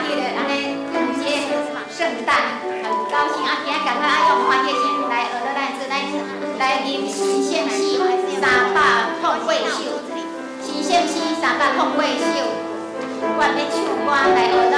彼个按呢迎接聖誕，很高興啊！今仔共款愛用歡喜心來學落咱做咱來吟神聖詩308首，神聖詩三百空八首，我欲唱歌來學落。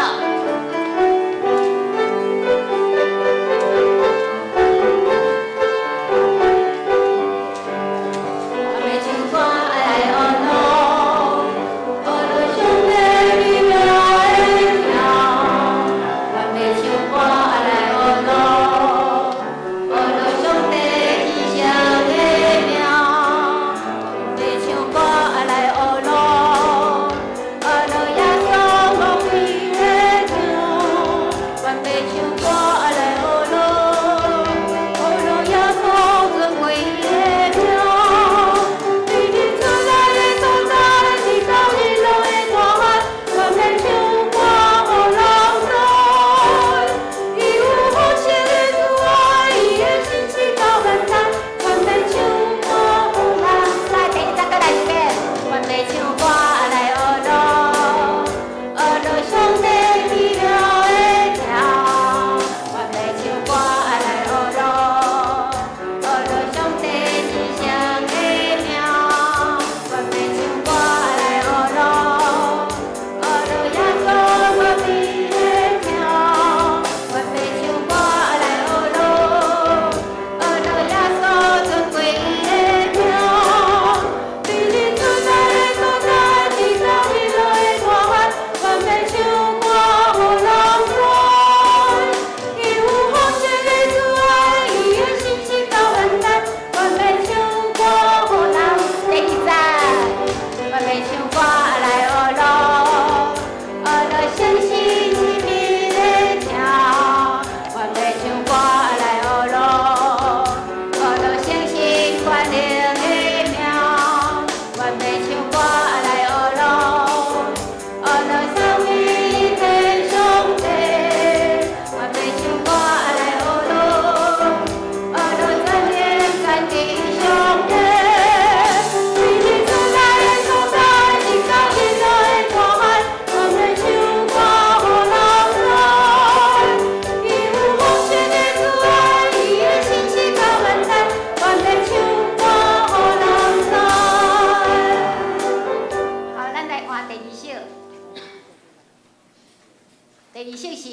第二首是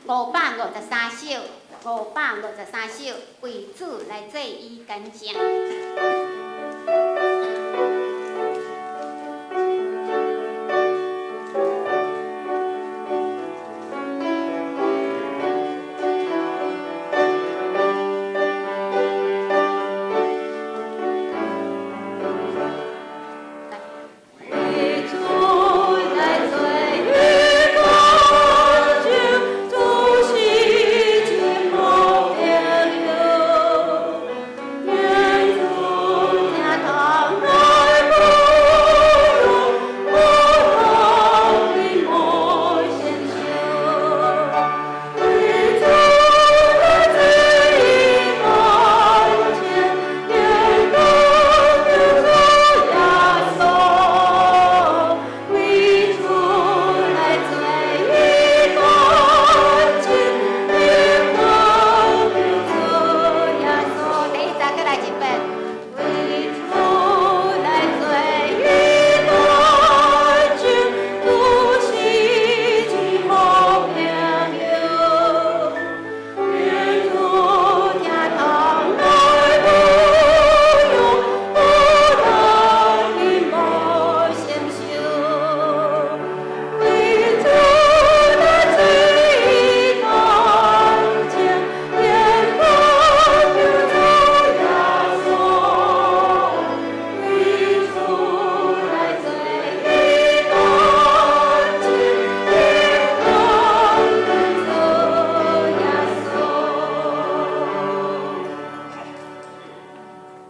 553首，553首，為主來做伊乾淨。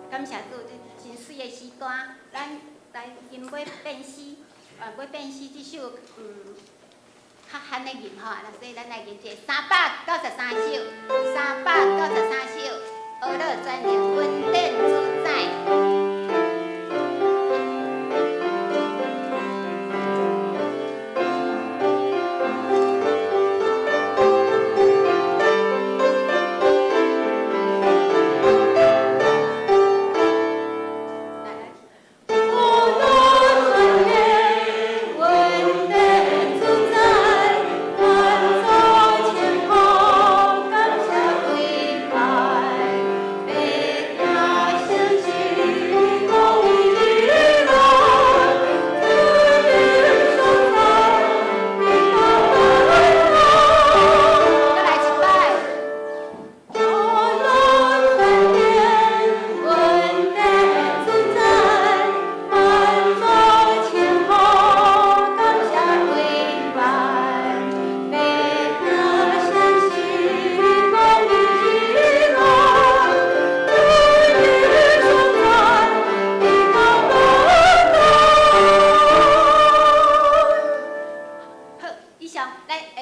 感謝主，這真媠的詩歌，咱來吟欲變詩，欲變詩這首，較罕的吟吼，所以咱來吟這393首，三百九十三首，學樂全能恩典主宰。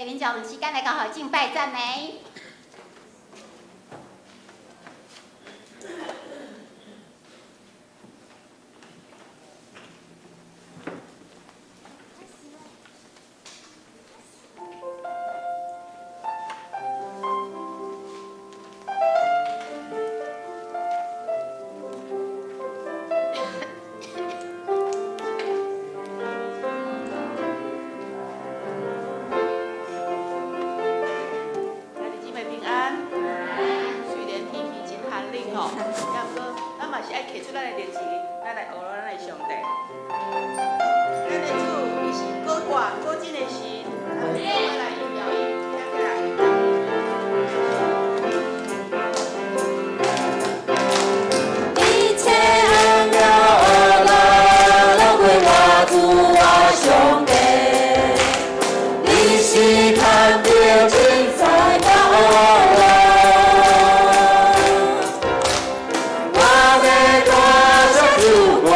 面將時間來交予敬拜讚美。兄弟姊妹平安。雖然天氣真寒冷吼，也毋過咱嘛是愛提出咱的熱情，咱來學咱的上帝。咱的主，伊是閣活閣真的神，咱做伙來榮耀伊，請起來。一切榮耀阿樂，攏歸我主我上帝。你是牽著凊彩甲惡樂，我欲大聲唱歌，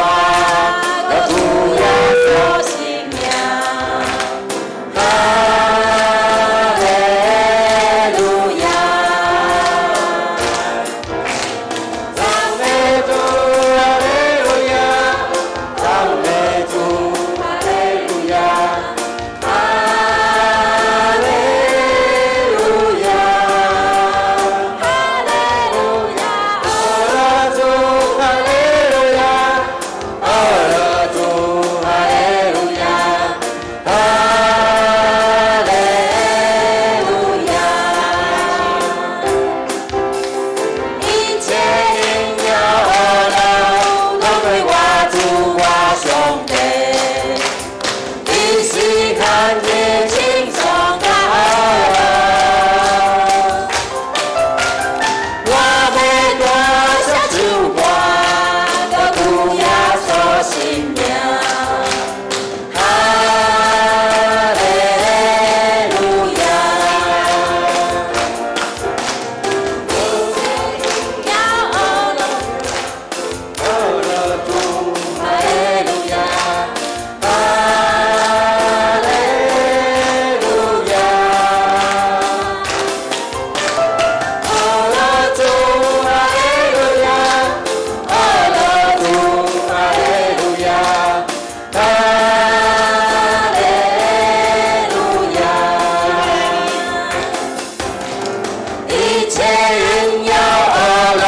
歌主耶穌聖名。哈利路亞。讚美主，哈利路亞！讚美主，哈利路亞！哈利路亞！哈利路亞！阿拉主，哈利路亞！阿拉主，哈利路亞！哈利路亞！一切榮耀阿樂，攏歸我主我上帝。你是牽著輕鬆甲惡樂，我欲大聲唱歌，歌主耶穌聖名。哈利路亞！耀阿樂，阿拉主，哈利路亞，哈利路亞！阿拉主，哈利路亞！阿拉主，哈利路亞！哈利路亞。一切榮耀阿樂，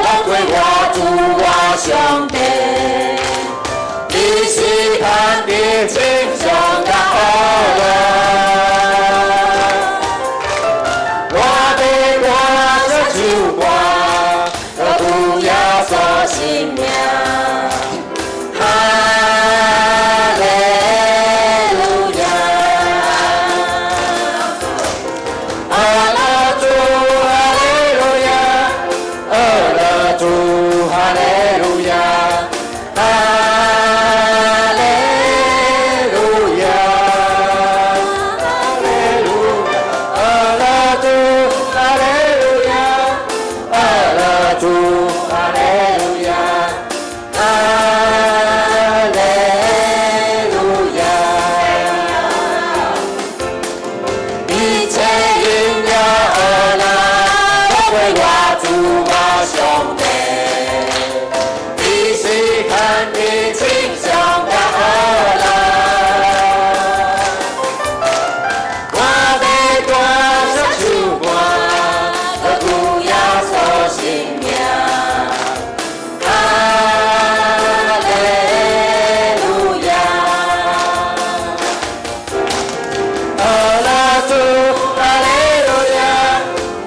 攏歸我主我上帝。你是牽著輕鬆甲惡樂，我欲大聲唱歌，歌主耶穌聖名。哈利路亞！阿拉主，哈利路亞！阿拉主，哈利路亞！哈利路亞！哈利路亞！阿拉主，哈利路亞！阿拉主，哈利路亞！哈利路亞！一切榮耀阿樂，攏歸我主我上帝。你是牽著輕鬆甲惡樂，我欲大聲唱歌，歌主耶穌聖名。哈利路亞！阿拉主，哈利路亞！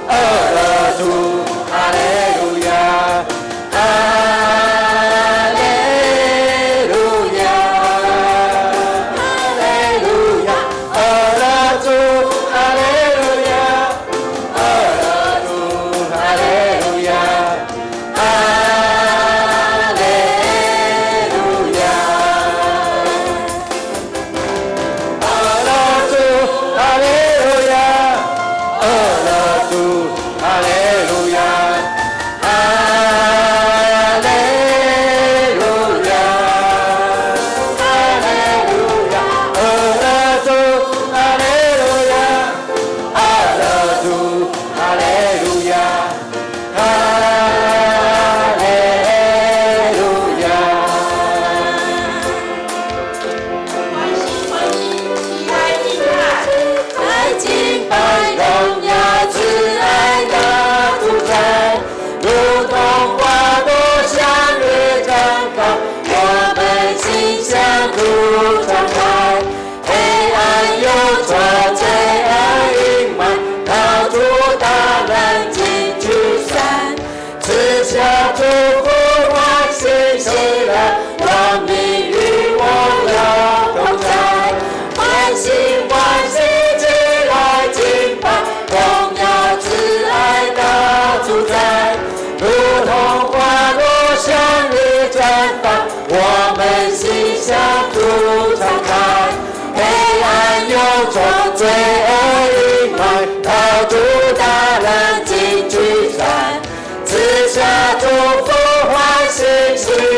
阿拉主，哈利路亞！哈利路亞！哈利路亞！阿拉主，哈利路亞！阿拉主，哈利路亞！哈利路亞！阿拉主，哈利路亞！阿拉主，哈利路亞！哈利路亞！哈利路亞！阿拉主，哈利路亞！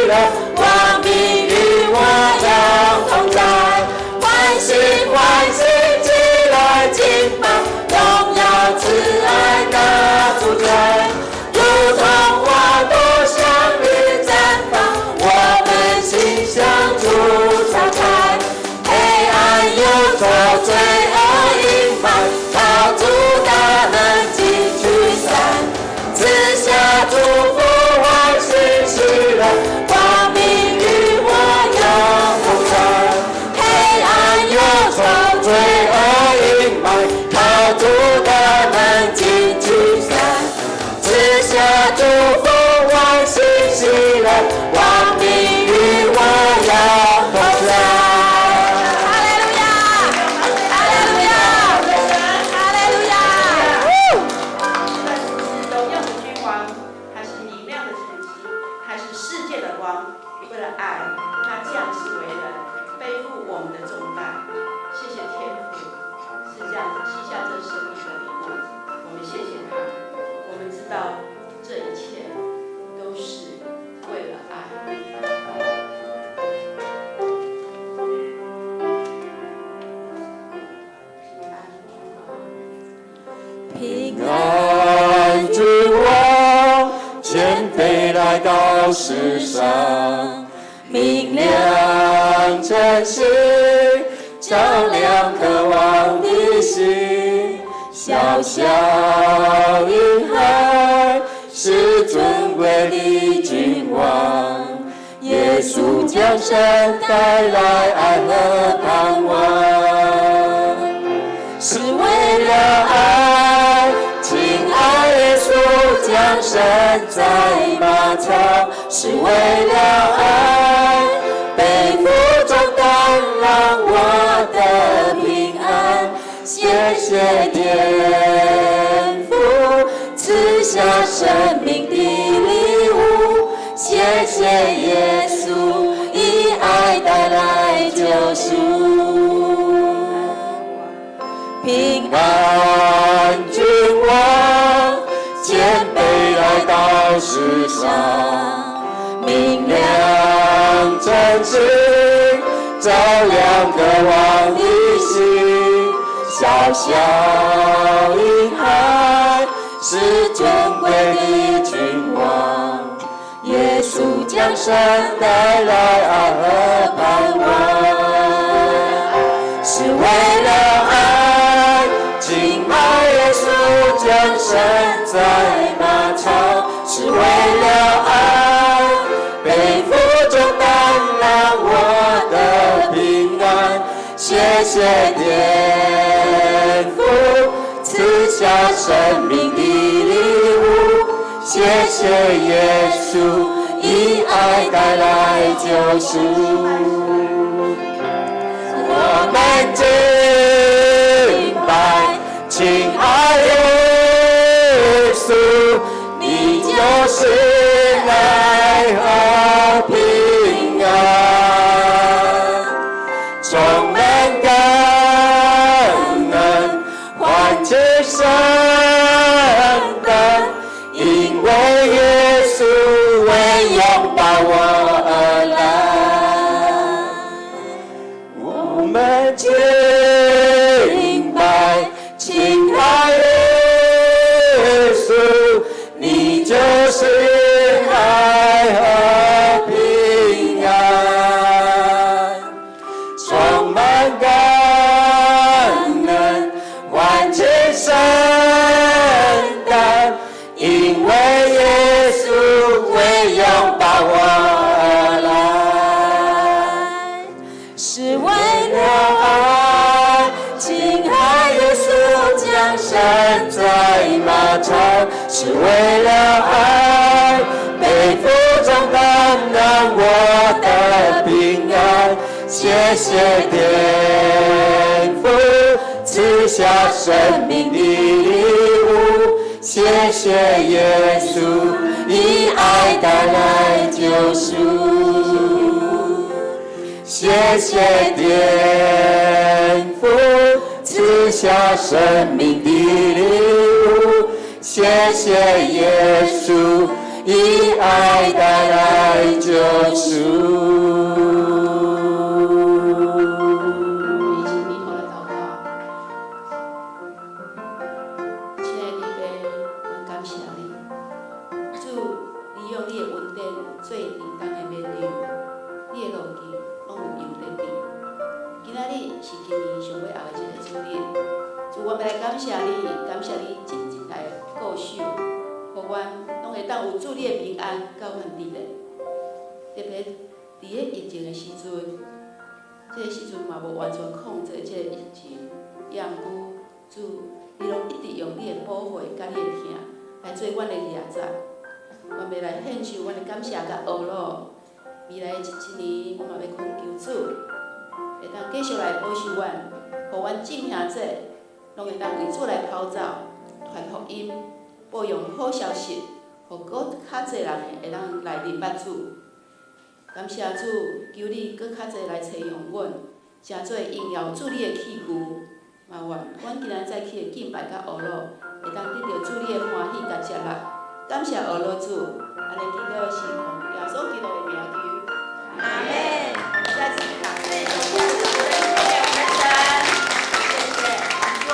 樂，光明與我永同在，歡欣歡喜起來敬拜，榮耀慈愛那主宰，如同花朵向日綻放，我們心向主敞開，黑暗憂愁罪惡陰霾，靠主大能盡驅散，賜下祝福歡欣喜樂，光明與我永同在，黑暗憂愁罪惡陰霾，靠主大能盡驅散，賜下祝福歡欣喜樂，光明與我永同在。哈利路亞，哈利路亞，哈利路亞。他是榮耀的君王，他是明亮的晨星，他是世界的光。為了愛，他降世為人，背負我們的重擔。謝謝天父，是這樣子賜下這生命的禮物，我們謝謝他。我們知道這一切都是為了愛。平安。平安君王，謙卑來到世上，明亮晨星，照亮渴望的心。小小嬰孩是尊貴的君王，耶穌降生帶來愛和盼望。是為了愛，親愛耶穌降生在馬槽，是為了愛，背負重擔讓我得平安。謝謝天父賜下生命的禮物，謝謝耶穌以愛帶來救贖。平安君王，謙卑來到世上，明亮晨星，照亮渴望的心。小小嬰孩是尊貴的君王，耶穌降生帶來愛和盼望，是為了愛，親愛耶穌降生在馬槽，是為了愛，背負重擔讓我得平安。謝謝天父賜下生命的禮物，謝謝耶穌以愛帶來救贖。我們敬拜親愛耶穌，你就是愛和平安，充滿感恩，歡慶聖誕，因為耶穌為擁抱我而來。我們敬拜親愛耶穌，你就是愛和平安，充滿感恩，歡慶聖誕，因為耶穌為擁抱我而來。是為了愛，親愛耶穌降生在馬槽，是為了愛，背負重擔讓我得平安。謝謝天父賜下生命的禮物，謝謝耶穌以愛帶來救贖。謝謝天父賜下生命的禮物，謝謝耶穌以以愛帶來救贖。我們一起低頭來禱告。親愛的父，阮感謝你，主，你用你的恩典做承擔的勉勵，你的路徑攏有用得著。今仔日是今年上尾後的一個主日，主，我欲來感謝你，感謝你一直來顧守，予阮攏會當有主你的平安佮阮佇咧。特別佇咧疫情的時陣，這个時陣嘛無完全控制這個疫情，也毋過主，你攏一直用你的保護佮你的疼來做阮的掠閘。阮欲來獻上阮的感謝佮呵咾。未來的一年，我嘛欲懇求主，會當繼續來保守阮，予阮眾兄弟攏會當為主來跑走，傳福音，報揚好消息，予閣較濟人會當來認捌主。感謝主，求你閣較濟來揣用阮，成做榮耀主你的器具。嘛願阮今仔早起的敬拜佮呵咾，會當得著主你的歡喜佮接納。感謝呵咾主，按呢祈禱是奉耶穌基督的名求。阿們。再次感謝榮耀掌聲給我們神，謝謝，請坐。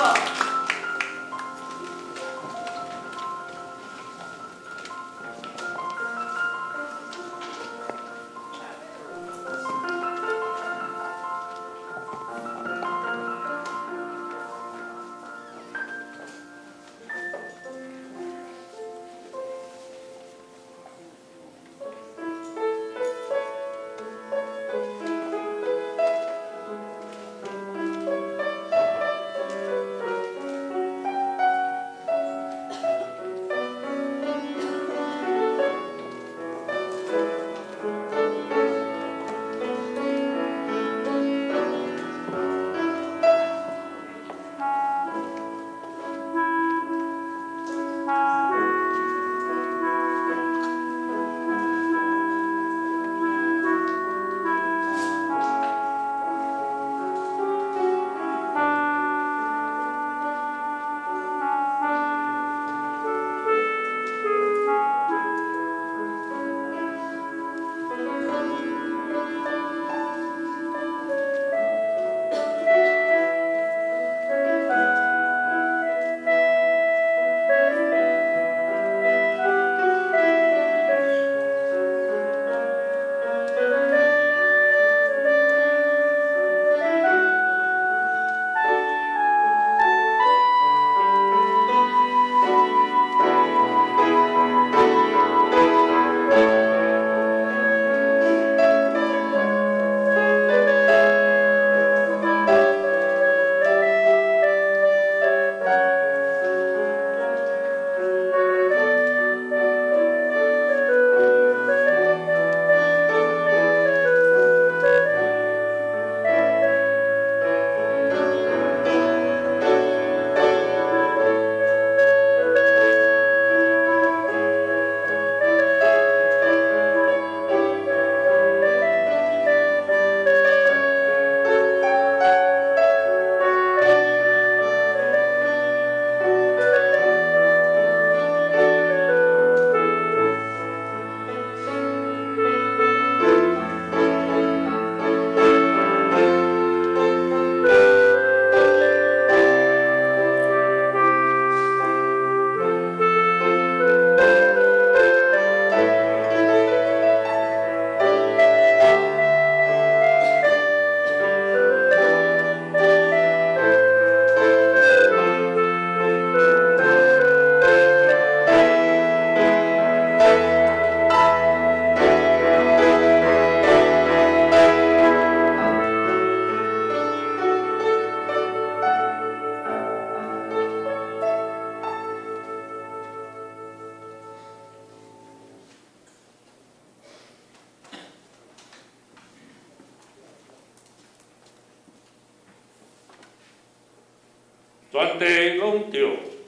全地攏著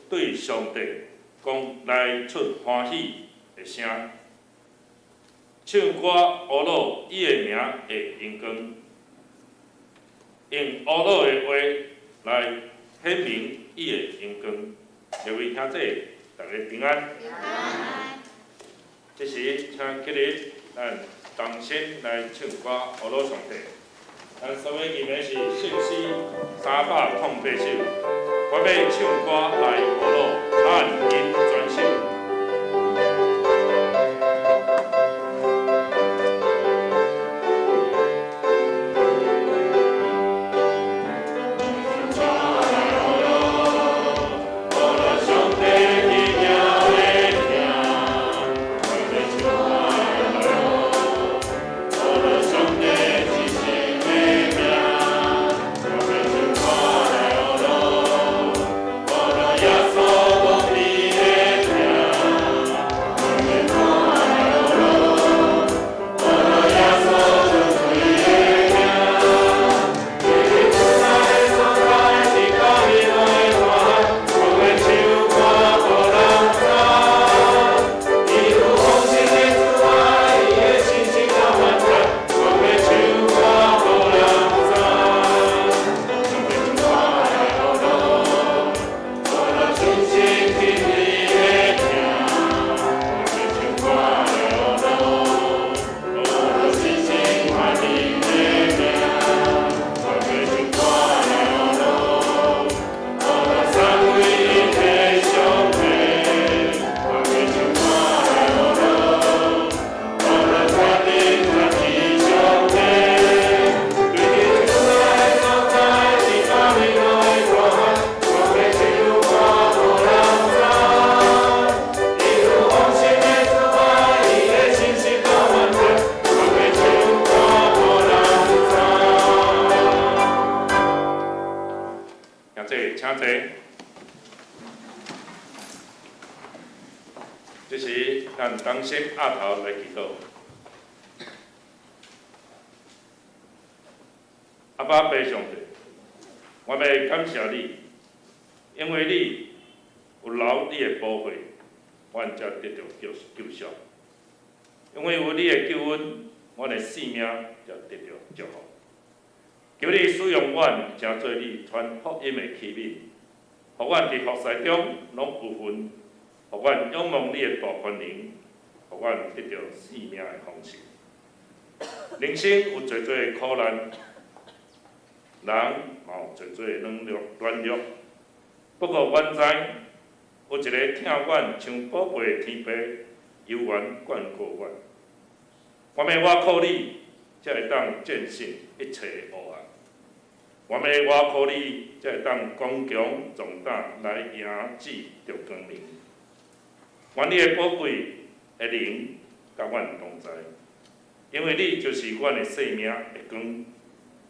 對上帝講來出歡喜的聲，唱歌呵咾伊的名的榮光，用呵咾的話來顯明伊的榮光。各位兄弟，大家平安。平安。這時，請起立，咱同心來唱歌，阿魯上帝。咱所欲吟的是聖詩308首，我欲唱歌來阿魯，按音全首。請坐。這時，咱同心徼頭來祈禱。阿爸父上帝，我欲感謝你，因為你有流你的寶血，阮才得著救贖。因為有你的救恩，阮的性命才得著祝福。求你使用阮，成做你傳福音的器皿，予阮佇服侍中攏有份，予阮仰望你的大權能，予阮得著生命的豐盛。人生有濟濟的苦難，人嘛有濟濟的軟弱。不過，阮知有一个疼阮像寶貝的天父，猶原眷顧阮。我欲倚靠你，才會當戰勝一切的黑暗。我欲倚靠你，才會當剛強壯膽來迎接著光明。願你的寶貴的靈佮阮同在，因為你就是阮的生命的光。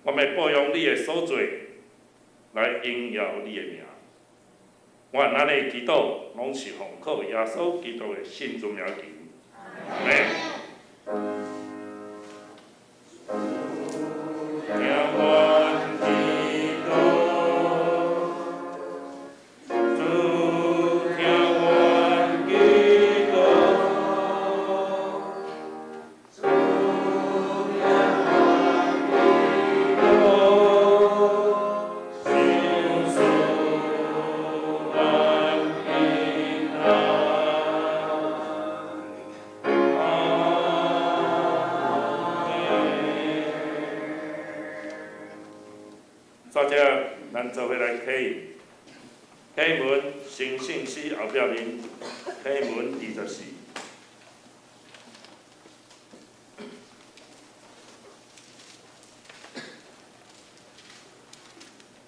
我欲報揚你的所做，來榮耀你的名。阮按呢祈禱，攏是奉靠耶穌基督的聖尊名求。阿們。聽阮祈禱，主聽阮祈禱，主聽阮祈禱，賞賜阮平安。阿們。煞者，咱做伙來啟印，啟文新聖詩後壁面，啟文24。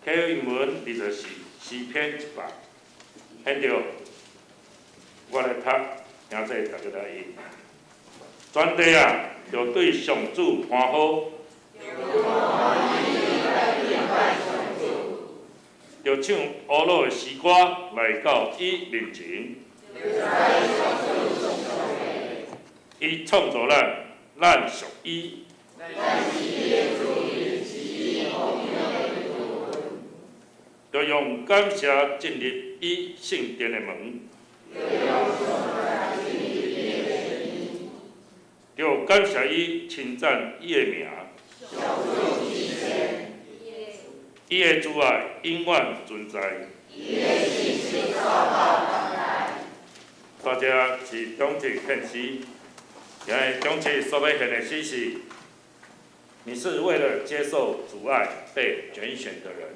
啟文24，詩篇100。現著，我來讀，兄弟逐家來應。全地啊，著對上主歡呼。著唱阿魯的詩歌來到伊面前。伊創造咱，咱屬伊。著用感謝進入伊聖殿的門。著感謝伊，稱讚伊的名。伊的慈愛永遠存在。煞者是中正獻詩。今日講起所欲獻的詩是，你是為了接受主愛被揀選的人。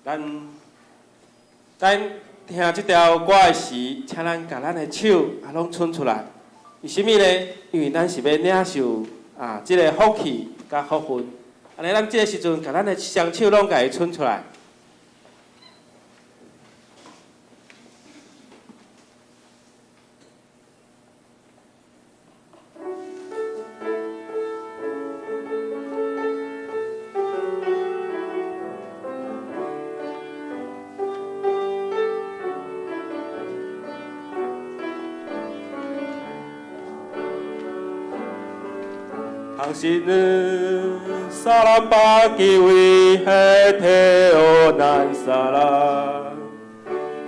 咱咱聽這條歌的時，請咱共咱的手啊攏伸出來。為啥物呢？因為咱是欲領受啊這个福氣佮福分。按呢，咱這个時陣，共咱的雙手攏共伊伸出來。당신은 사랑받기 위해 태어난 사람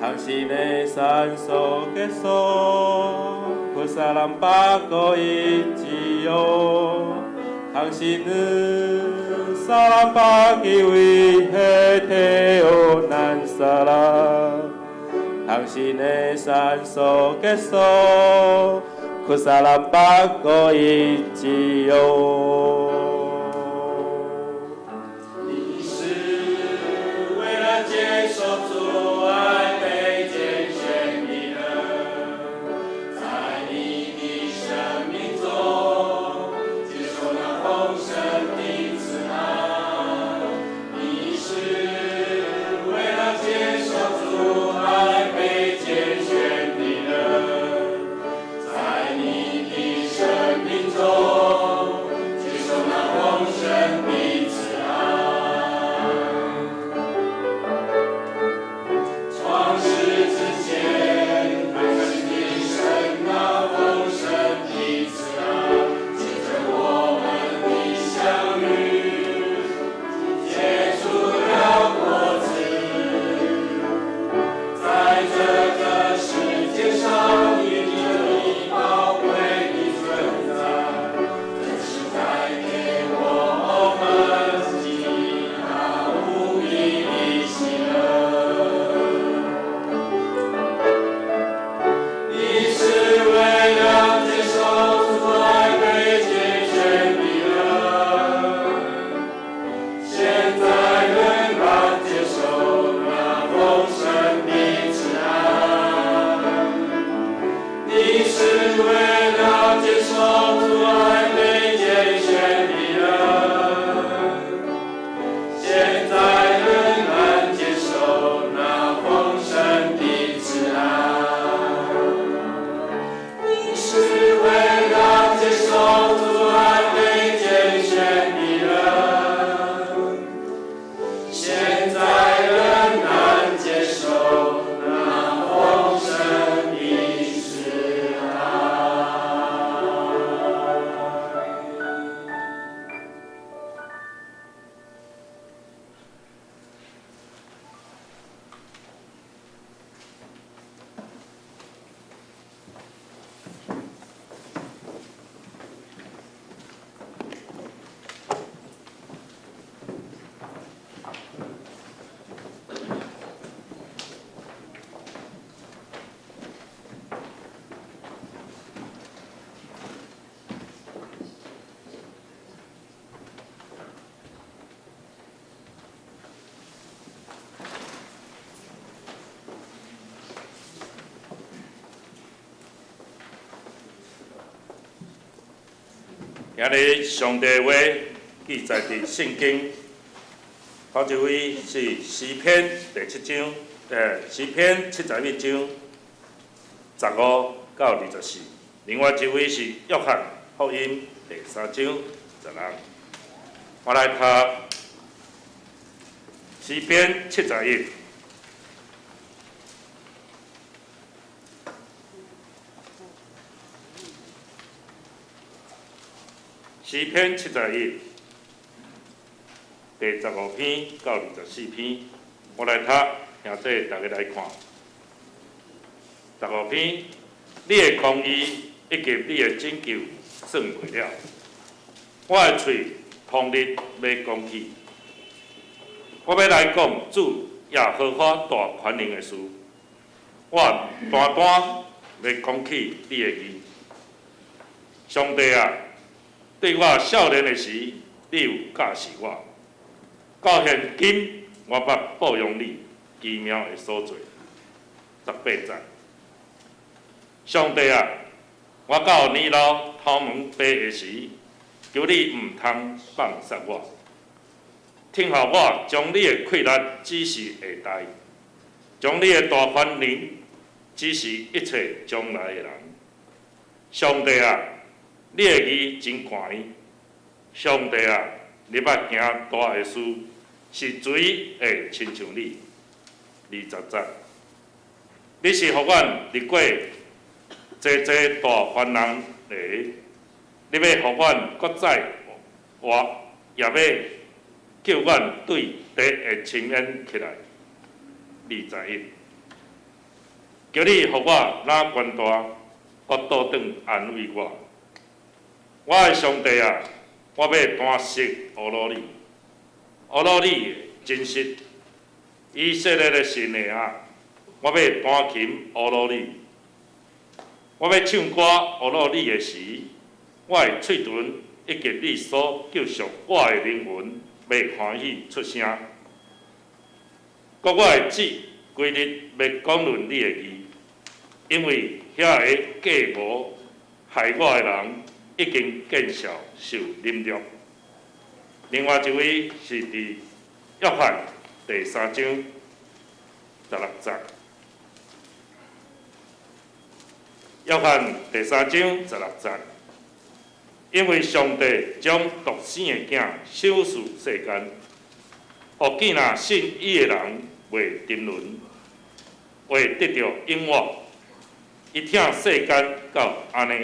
당신의 삶 속에서 그 사랑받고 있지요 당신은 사랑받기 위해 태어난 사람 당신의 삶 속에서 그 사랑받고 있지요 你是為了接受主愛被揀選的人，在你的生命中接受那豐盛的慈愛。你是為了接受主愛被揀選的人，在你的生命中接受那豐盛的慈愛。創世之前，開始的神那豐盛的慈愛，藉著我們的相遇，結出了果子。在這個世界上，你這一寶貴的存在，真是帶給我們極大無比的喜樂。你是為了接受主愛被揀選的人，現在仍然接受那豐盛的慈愛。你是為了接受主愛被揀選的人，現在仍然接受那豐盛的慈愛。你是為了接受主愛被揀選的人，現在仍然接受那豐盛的慈愛。今日上帝話記載佇聖經，頭一位是詩篇第七章，詩篇71章15到24；另外一位是約翰福音第三章16。我來讀詩篇71。詩篇71，第15篇到24篇，我來讀，兄弟大家來看。十五篇，你的公義以及你的拯救算袂了，我的喙通日欲講起，我欲來講主耶和華大權能的事，我單單欲講起你的義。上帝啊，對我少年的時，你有教示我；到現今，我捌報揚你奇妙的所做。18節，上帝啊，我到年老頭毛白的時，求你毋通放殺我，聽候我將你的氣力指示下代，將你的大權能指示一切將來的人。上帝啊，你的義真懸！上帝啊，你捌行大的事，是誰會親像你？20節，你是予阮歷過濟濟大患難的，你欲予阮閣再活，也欲叫阮對地的深淵起來。21，求你予我若懸大，閣倒轉安慰我。我的上帝啊，我欲單息呵咾你，呵咾你的真實。以色列的神啊，我欲彈琴呵咾你。我欲唱歌呵咾你的時，我的喙唇以及你所救贖我的靈魂，欲歡喜出聲。閣我的舌規日欲講論你的義，因為遐个計謀害我的人已經見笑受凌辱。另外一位是佇約翰第3章16節。約翰第三章十六節，因為上帝將獨生的囝賞賜世間，予見若信伊的人袂沉淪，會得著永活。伊疼世間到按呢，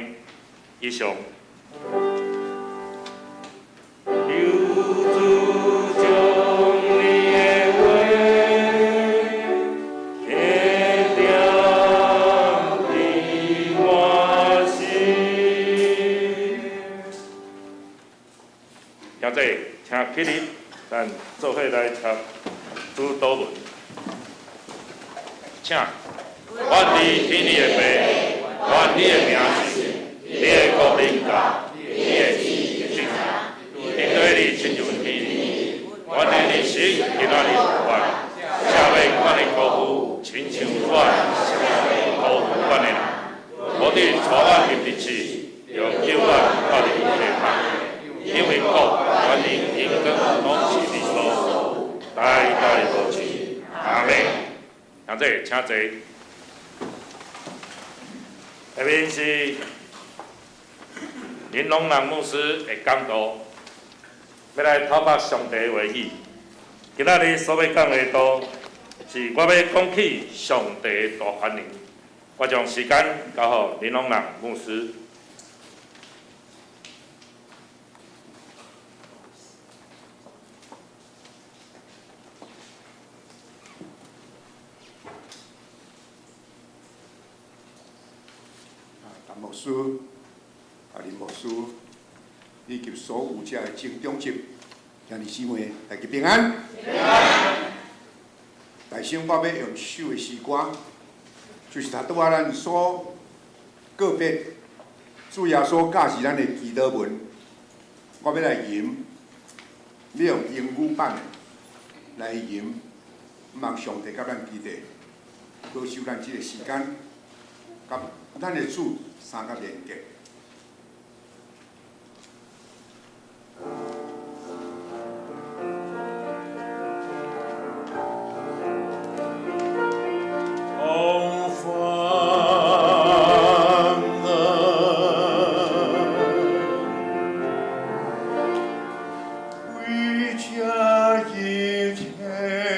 以上。求主將你的話刻定佇我心。兄弟，請起立，咱做伙來讀主禱文，請。願你天裡的父，願你的名聖，你的國臨到，你的旨意實行，天地裡親像天裡，願你的心今仔日還，赦免阮的辜負，親像阮赦免辜負阮的人，無得帶阮入敵試，著救阮脫離黑暗。因為國、權能、榮光攏是你所有，代代無盡。阿們。兄弟，請坐。下面是林龍南牧師的講道，欲來透過上帝的話語。今仔日所欲講的道，是我欲講起上帝的大權能。我將時間交予林龍南牧師。陳牧師、林牧師，以及所有遮的正長執兄弟姊妹，大家平安。平安。大聲，我欲用一首的詩歌，就是頭拄仔咱所告別主耶穌教示咱的祈禱文，我欲來吟，欲用英語版的來吟，望上帝佮咱基地，保守咱這個時間，佮咱的主三角連結。 Oh, Father, which art in heaven,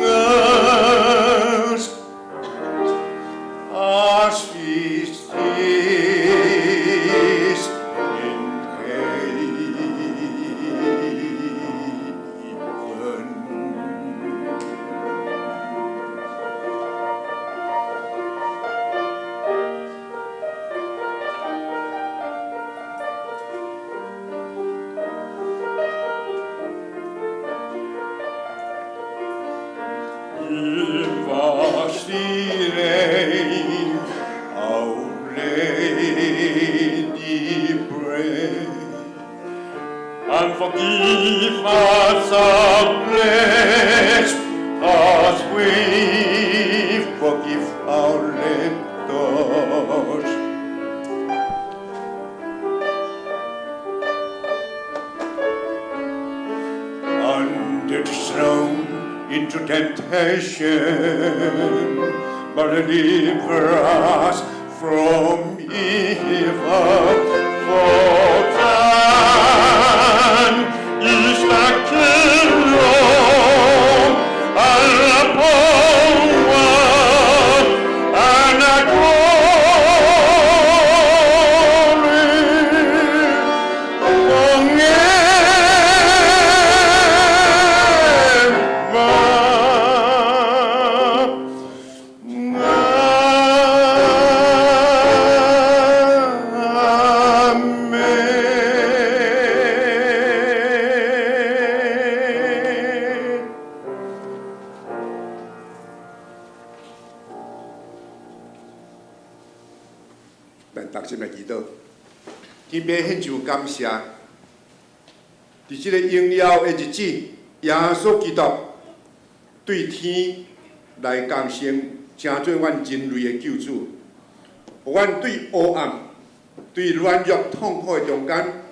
us as he is in heaven. Give us today our daily bread, and forgive us our debts as we forgive our debtors. And lead us not into temptation, but deliver us from evil. For thine is the kingdom and the power and the glory forever. Amen. 咱同心來祈禱，天父獻上感謝，佇這個榮耀的日子，耶穌基督對天來降生，成做阮人類的救主，予阮對黑暗、對軟弱、痛苦的中間，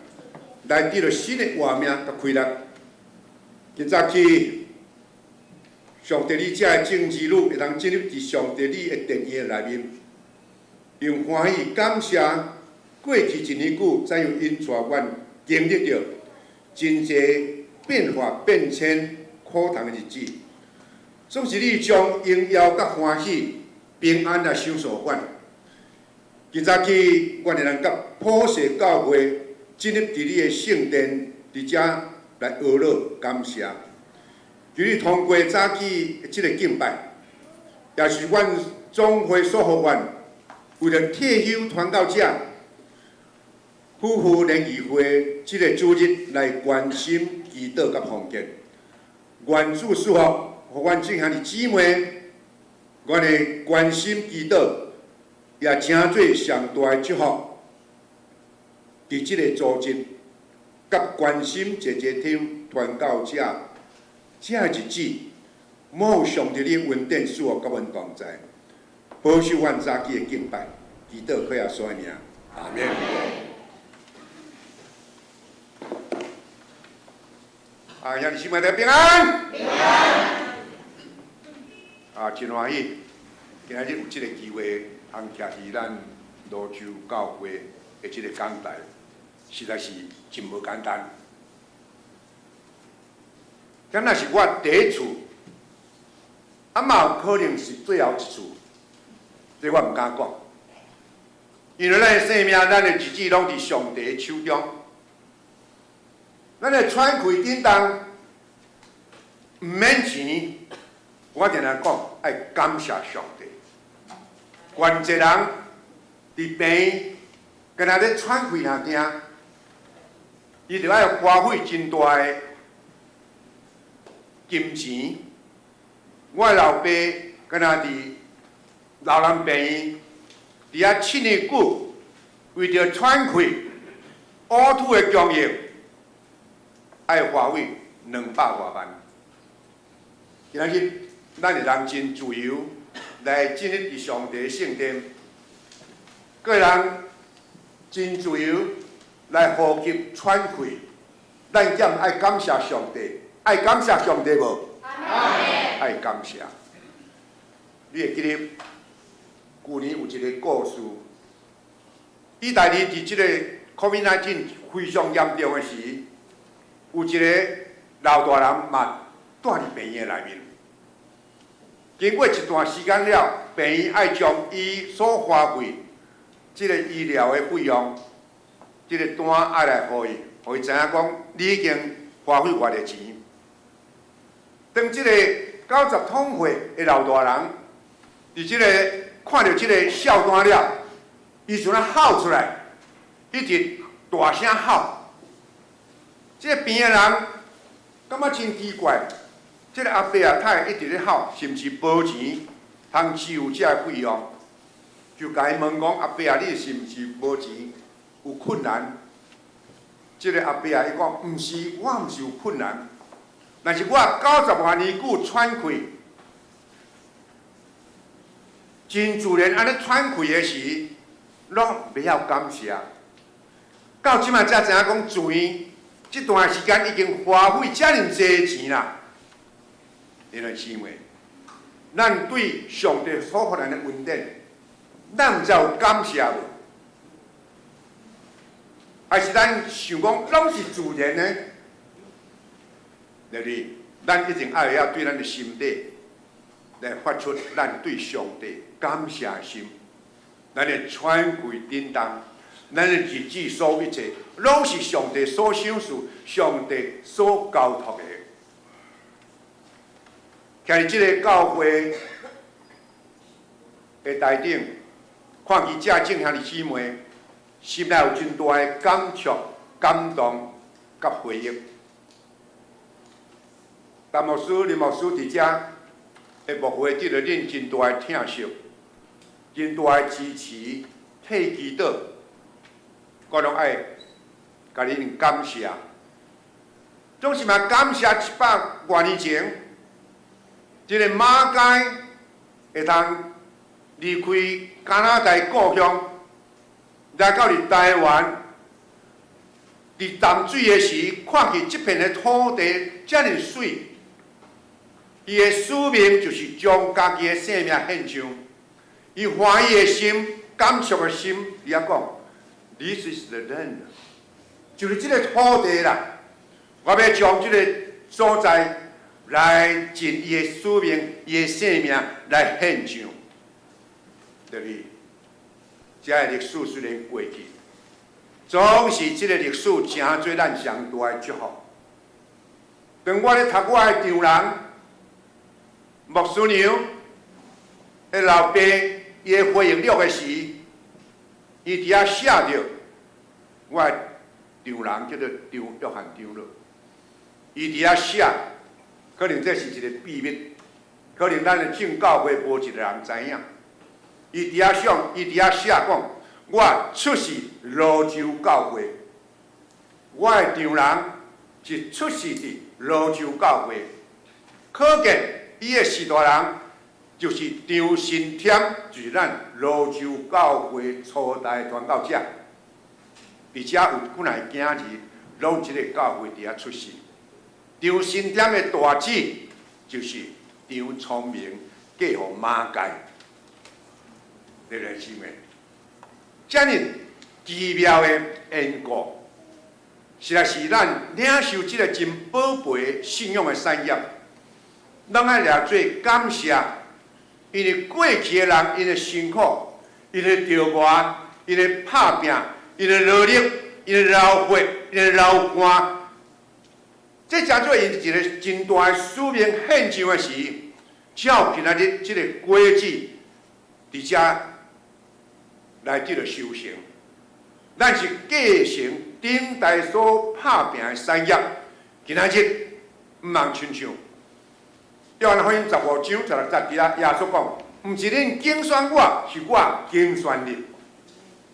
來得著新的活命佮氣力。今早起，上帝你遮的眾兒女會當進入佇上帝你的殿院內面，用歡喜感謝過去一年久，怎樣𪜶帶阮經歷著真濟變化變遷苦痛的日子，總是你將榮耀佮歡喜、平安來賞賜阮。今早起，阮會當佮普世教會進入佇你的聖殿，佇遮來阿樂感謝。求你通過早起的這个敬拜，也是阮總會所予阮為著退休傳道者夫婦聯誼會這个主日來關心祈禱佮奉獻。願主賜福，予阮眾兄弟姊妹，阮的關心祈禱，也成做上大的祝福。佇這个組織，佮關心濟濟退休傳道者，這个日子，滿有上帝的恩典賜福佮阮同在，保守阮早起的敬拜，祈禱靠耶穌的名，阿們。啊，兄弟姊妹大家平安。平安。啊，真歡喜，今仔日有這个機會，通徛佇咱蘆洲教會的這个講台，實在是真無簡單。敢若是我第一次，啊嘛有可能是最後一次，這我毋敢講。因為咱的生命、咱的日子攏佇上帝的手中。咱的喘氣振動毋免錢，我定定講愛感謝上帝。懸濟人佇病院，敢若咧喘氣爾定，伊就愛花費真大的金錢。我的老爸敢若佇老人病院，佇遐7年久，為著喘氣、嘔吐的供應，愛花費200外萬。今仔日咱會當真自由來進入佇上帝聖殿，閣會當真自由來呼吸喘氣。咱敢愛感謝上帝，愛感謝上帝無？愛感謝。你會記得舊年有一个故事，意大利佇這个 COVID-19 非常嚴重的時，有一个老大人嘛蹛佇病院內面，經過一段時間了，病院愛將伊所花費這个醫療的費用，這个單愛來予伊，予伊知影講你已經花費偌濟錢。當這个九十通歲的老大人，佇這个看著這个數單了，伊就按呢吼出來，一直大聲吼。這个邊的人感覺真奇怪，這个阿伯啊，他會一直咧吼，是毋是無錢通支付這个費用？就共伊問講：阿伯啊，你是毋是無錢？有困難？這个阿伯啊，伊講：毋是，我毋是有困難，但是我九十外年久喘氣，真自然按呢喘氣的時，攏袂曉感謝。到這擺才知影講住院這段時間已經花費遮爾濟錢啦。弟兄姊妹，咱對上帝所予咱的恩典，咱毋知有感謝無？還是咱想講攏是自然的？對不對？咱一定愛會曉對咱的心底來發出咱對上帝感謝的心。咱的喘氣振動，咱的日子所有一切，攏是上帝所賞賜、上帝所交託的。徛佇這个教會的台頂，看見這眾兄弟姊妹，心內有真大的感觸、感動佮回憶。陳牧師、林牧師佇遮的牧會得著恁真大的疼惜，真大的支持，替祈禱，我攏愛共恁感謝。總是嘛感謝一百外年前，這个馬偕會通離開加拿大故鄉，來到佇台灣，佇淡水的時，看見這片的土地遮爾媠，伊的使命就是將家己的性命獻上。伊歡喜的心、感觸的心，伊遐講：This is the land，就是這个土地啦。我欲將這个所在來盡伊的使命、伊的性命來獻上。對不對？這个歷史雖然過去，總是這个歷史成做咱上大的祝福。當我咧讀我的丈人牧師娘的老爸伊的回憶錄的時，伊佇遐寫著我的丈人叫做張約翰長老，伊佇遐寫，可能這是一個秘密，可能咱的正教會無一個人知影。伊佇遐想，伊佇遐寫講，我出世蘆洲教會，我的丈人是出世佇蘆洲教會，可見伊的序大人就是張新添，就是咱蘆洲教會初代傳教者。而且有幾若個囝兒，攏這个教會佇遐出世。張新添的大姊就是張聰明嫁予馬偕。對不對，姊妹？遮爾奇妙的緣故，實在是咱領受這个真寶貝信仰的產業，攏愛來做感謝，因為過去的人𪜶的辛苦，𪜶的著磨，𪜶的拍拚，𪜶的努力，𪜶的流血，𪜶的流汗，這成做𪜶一个真大的使命獻上的時，才有今仔日這个果子佇遮來得著收成。咱是繼承頂代所拍拚的產業，今仔日毋通親像約翰福音15章16節佇遐耶穌講：毋是恁揀選我，是我揀選恁。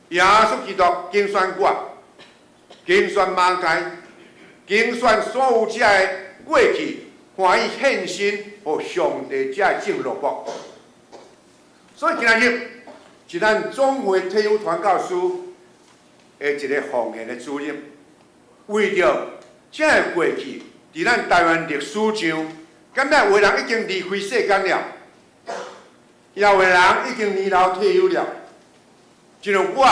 耶穌基督揀選我，揀選馬偕，揀選所有遮的過去歡喜獻身予上帝遮的眾奴僕。所以今仔日是咱總會退休傳教師的一个奉獻的主日，為著遮个過去，佇咱台灣歷史上，敢若有的人已經離開世間了，也有的人已經年老退休了。就像我，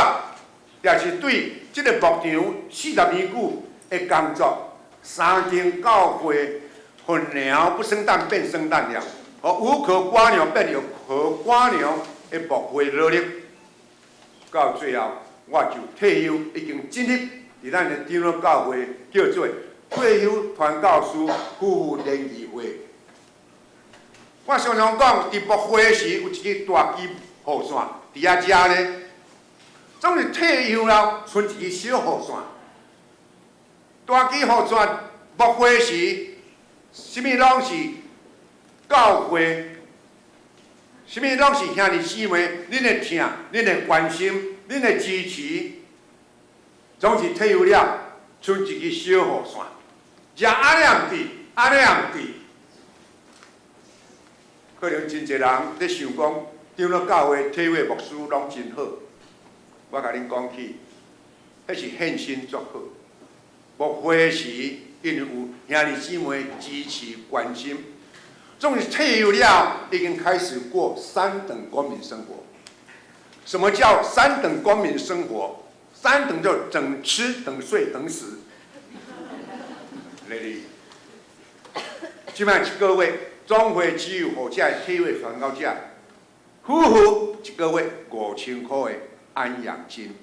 也是對這个牧場40年久的工作，三間教會混苗不生蛋變生蛋了。予無可掛娘變有可掛娘的牧會努力，到最後我就退休，已經進入佇咱的長老教會，叫做退休傳教士夫婦聯誼會。我常常講，佇牧會時有一支大支雨傘，佇遐遮呢，總是退休了，賰一支小雨傘。大支雨傘牧會時，啥物攏是教會，啥物攏是兄弟姊妹，恁的疼，恁的關心，恁的支持，總是退休了，賰一支小雨傘。遮按呢也毋對，按呢也毋對。可能真濟人咧想講，長老教會退休牧師攏真好。我共恁講起，彼是獻身足好。牧會時，因為有兄弟姊妹支持關心，總是退休了，已經開始過三等公民生活。什麼叫三等公民生活？三等就等吃、等睡、等死。來你，這擺一個月總會只有予這退休傳教者夫婦一個月5000箍的安養金。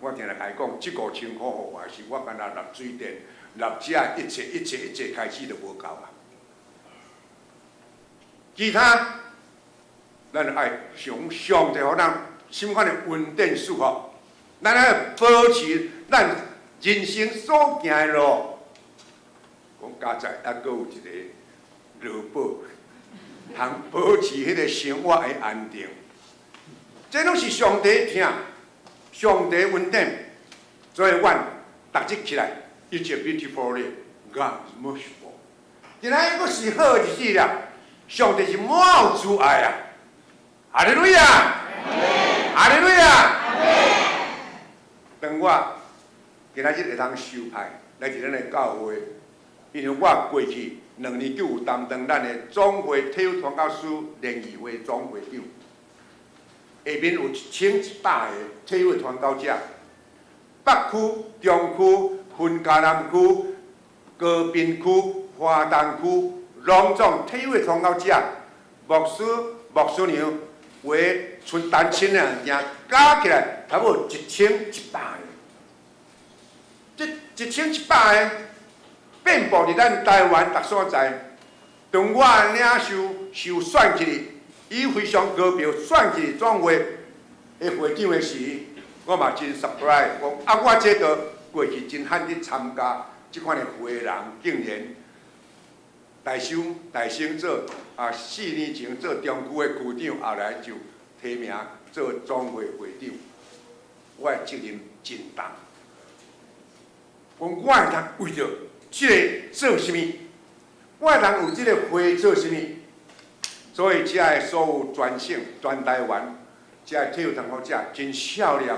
我定定共伊講，這五千箍予我時，我干焦納水電、納這一切一切一切開支都無夠啊。其他，咱愛想上帝予咱啥物款的恩典祝福，咱愛保持咱人生所行的路。講佳哉，猶閣有一個勞保，通保持彼個生活的安定。這攏是上帝疼，上帝恩典，所以阮逐日起來，It's a beautiful day, God is merciful。今仔日閣是好日子啦，上帝是滿有慈愛啊！哈利路亞，哈利路亞。當我今仔日會當受派來佇咱的教會，因為我過去2年就有擔當咱的總會退休傳教士聯誼會總會長，下面有1100個退休傳教者，北區、中區、雲嘉南區、高屏區、華東區，攏總退休傳教者，牧師、牧師娘，有的賰單親的物件，加起來差不多1100個。這一千一百個遍佈佇咱台灣逐所在。當我領袖受選起，以非常高票選起總會的會長的時，我嘛真 surprise，講啊，我這個過去真罕去參加這款的會人，竟然大生大生做啊，4年前做中區的區長，後來就提名做總會會長，我的責任真重。講我會當為著這個做啥物？我會當為這個會做啥物？所以，遮的所有全省、全台灣，遮的退休同學者真少年，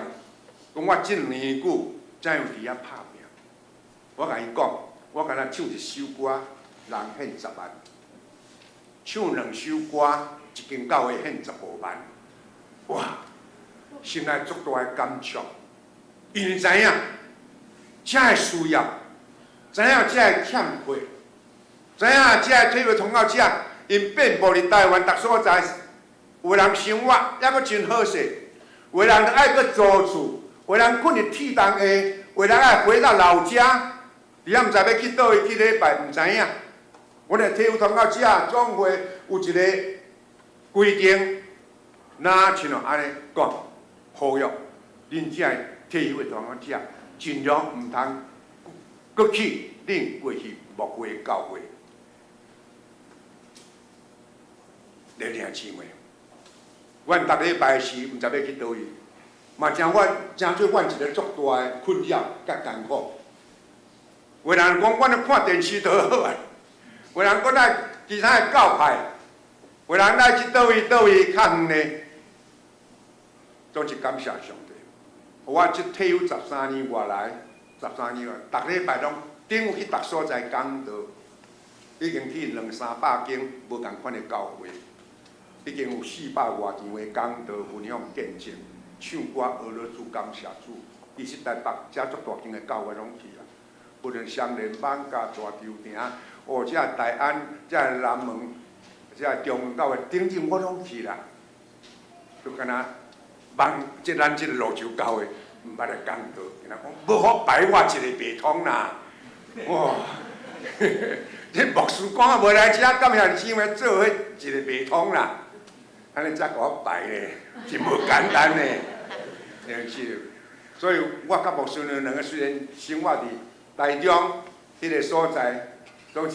講我這年久怎樣佇遐拍拚？我共𪜶講，我敢若唱一首歌，人獻10萬；唱兩首歌，一間教會獻15萬。哇！心內足大的感觸，因為知影遮的需要，知影遮的欠缺，知影遮的退休傳教者，𪜶遍佈佇台灣逐所在，有的人生活猶閣真好勢，有的人愛閣租厝，有的人睏佇鐵籠下，有的人愛回到老家，佇遐毋知欲去佗位去禮拜，毋知影。阮的退休傳教者總會有一個規定，若親像按呢講，呼籲恁遮的退休的傳教者，盡量毋通閣去恁過去牧會教會。弟兄姊妹，阮逐禮拜時毋知欲去佗位，嘛誠阮誠做阮一個足大的困擾佮艱苦。有人講，阮咧看電視就好啊；有人講愛其他的教派，有人愛去佗位佗位較遠呢。總是感謝上帝，我這退休十三年外來，十三年外，逐禮拜攏頂有去逐所在講道，已經去兩三百間無仝款的教會，已經有400外場的講道分享見證，唱歌學了主感謝主。其實台北遮足大間的教會攏去啊，無論雙連艋舺大稻埕，哦，遮大安，遮南門，遮中教會等等，我攏去啦。就敢若幫這咱這個蘆洲教會毋捌來講道，伊講無好排我一个袂通啦。哇！這牧師講啊，無來遮，感謝姊妹做彼一个袂通啦。按呢才共我排咧，真無簡單呢。真是，所以我佮牧師娘兩个雖然生活佇台中彼个所在，攏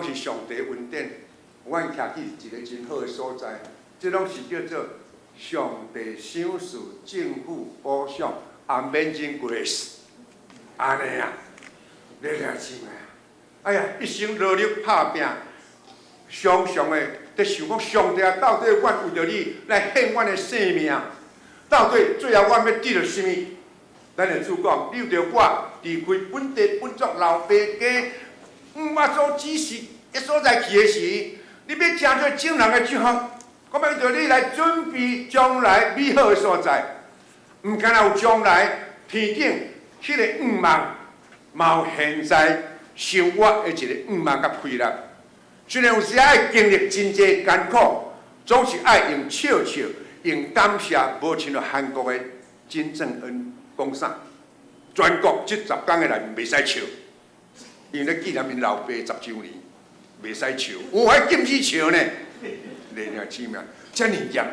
是上帝恩典。阮徛起一个真好的所在，這攏是叫做上帝賞賜、政府保障、Amazing Grace，按呢啊，你聽姊妹啊，哎呀，一生努力拍拚，常常的佇想講上帝啊，到底阮為著你來獻阮的性命，到底最後阮欲得著啥物？咱的主講，你為著我離開本地本族老爸家，毋捌所指示的所在去的時，你欲成做眾人的祝福，我欲為著你來準備將來美好的所在，毋干焦有將來天頂彼个願望，嘛有現在生活的一个願望佮氣力。雖然有時愛經歷真濟艱苦，總是愛用笑笑，用感謝，無親像韓國的金正恩講啥？全國這10工的內面袂使笑，因為咧紀念𪜶老爸10週年，袂使笑，有還禁止笑呢？你聽姊妹，遮爾嚴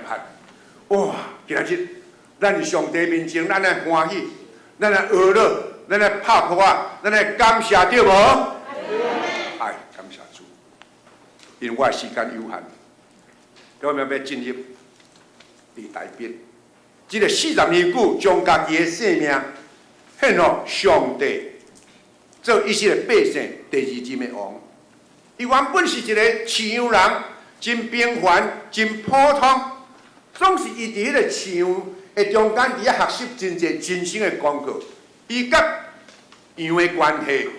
格，哇！今仔日咱佇上帝面前，咱愛歡喜，咱愛呵樂，咱愛拍噗仔，咱愛感謝，對無？愛感謝主，因為我的時間有限，我欲進入佇大衛，這个40年久將家己的性命獻予上帝，做以色列百姓第二任的王。伊原本是一个飼羊人，真平凡，真普通，總是伊佇彼个飼羊的中間，佇遐學習真濟人生的功課。伊佮羊的關係，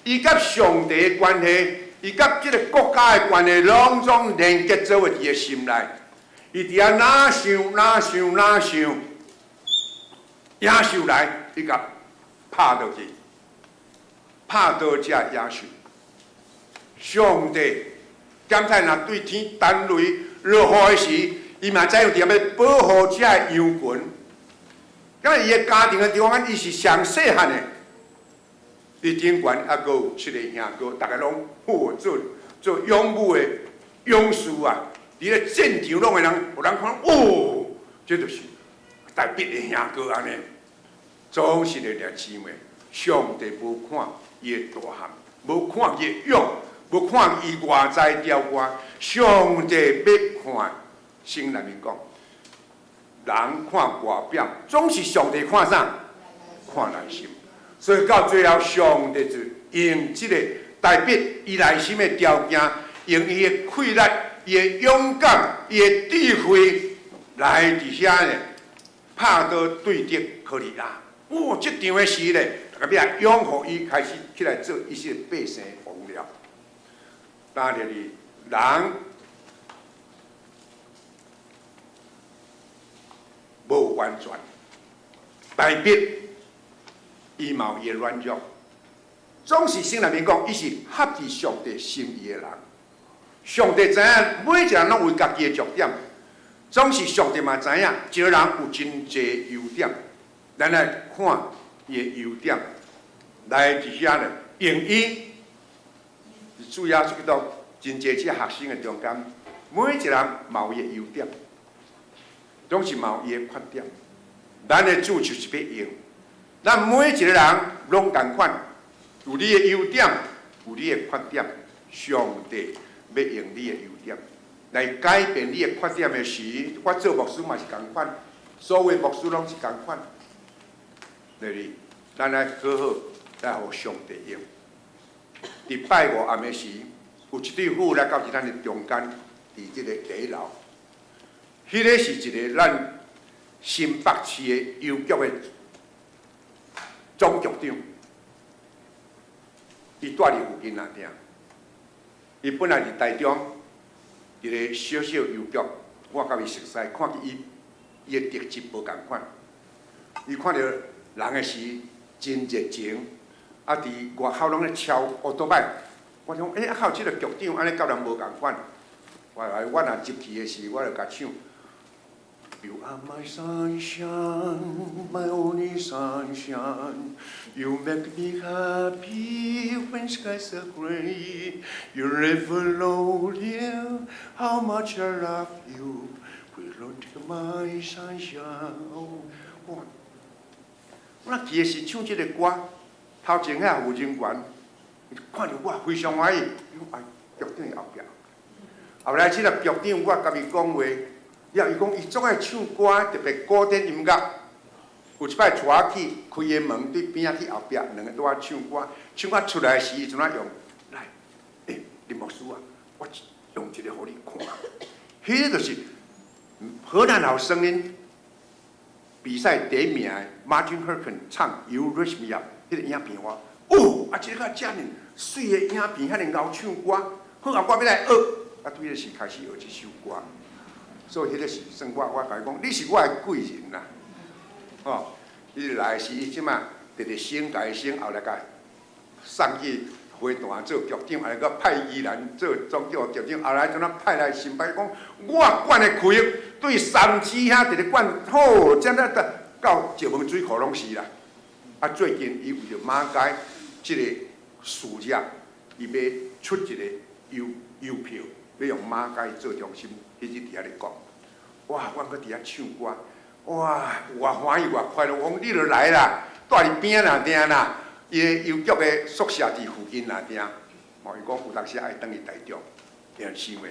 伊佮上帝的關係，伊佮這个國家的關係，攏總連結做伙佇伊的心內。伊佇遐哪想哪想哪想，野獸來，伊共拍落去，拍倒這野獸。上帝檢太若對天彈雷落雨的時，伊嘛知影佇遐欲保護這个羊群。因為伊的家庭的地方，伊是上細漢的。佇頂懸猶閣有七个兄哥，逐个攏好做做勇武的勇士啊！佇咧戰場攏會人，予人看，哦，這就是大衛的兄哥按呢。總是咧兄姊妹，上帝無看伊的大漢，無看伊的勇，無看伊外在雕官，上帝欲看，聖經內面講，人看外表，總是上帝看啥？看內心。所以到最後，上帝就用這個大衛伊內心的條件，用伊的氣力、伊的勇敢、伊的智慧，來佇遐呢，拍倒對敵歌利亞。哦，這場的時咧，逐个欲來擁護伊，開始起來做以色列百姓的王了。當然是人無完全，大衛伊嘛有伊的軟弱，總是聖經內面講，伊是合佇上帝心意的人。上帝知影每一個人攏有家己的弱點，總是上帝嘛知影一個人有真濟優點，咱來看伊的優點，來佇遐咧用伊。主耶穌基督真濟這學生的中間，每一個人嘛有伊的優點，總是嘛有伊的缺點。咱的主就是欲用，咱每一個人攏仝款，有你的優點，有你的缺點。上帝欲用你的優點來改變你的缺點的時，我做牧師嘛是仝款，所有牧師攏是仝款。就是咱愛好好來予上帝用。佇拜五暗的時，有一對夫婦來到佇咱的中間，佇這個底樓。彼个是一个咱新北市的郵局的總局長，伊蹛佇附近爾爾。伊本來佇台中一个小小郵局，我共伊熟似，看見伊伊的特質無仝款。伊看著人的時真熱情。啊！佇外口攏咧超烏多擺，我想，欸，啊，有這个局長按呢佮人無仝款，我若入去的時，我就共唱。You are my sunshine, my only sunshine. You make me happy when skies are gray. You never know, dear, how much I love you. Please don't take my sunshine. 我我記的是唱這個歌，頭前遐有人員，看著我非常歡喜，伊講哎，局長後壁。後來這個局長，我共伊講話，了伊講伊總愛唱歌，特別古典音樂。有一擺帶我去開個門，對邊仔去後壁，兩个拄仔唱歌，唱歌出來時，怎啊用？來，欸，林牧師啊，我用一個予你看，彼個就是荷蘭好聲音比賽第一名的 Martin Herken 唱《You Raise Me Up》彼個影片我，哦，啊，這个遮爾媠的影片，遐爾𠢕唱歌，好啊，我欲來學，啊，對彼時開始學這首歌，所以彼個是算我，我共伊講，你是我的貴人啦，吼，伊來時伊這馬直直升共升，後來共送去花壇做局長，後來閣派宜蘭做總局局長，後來怎啊派來新北講，我管的區域對三芝遐直直管，好，這樣到到石門水庫攏是啦。啊，最近伊為著馬偕這個事業，伊欲出一個郵郵票，欲用馬偕做中心，彼日佇遐咧講，哇，阮閣佇遐唱歌，哇，偌歡喜偌快樂，我講你著來啦，蹛佇邊仔爾定啦，伊的郵局的宿舍佇附近爾定，哦，伊講有當時愛轉去台中，兄弟姊妹，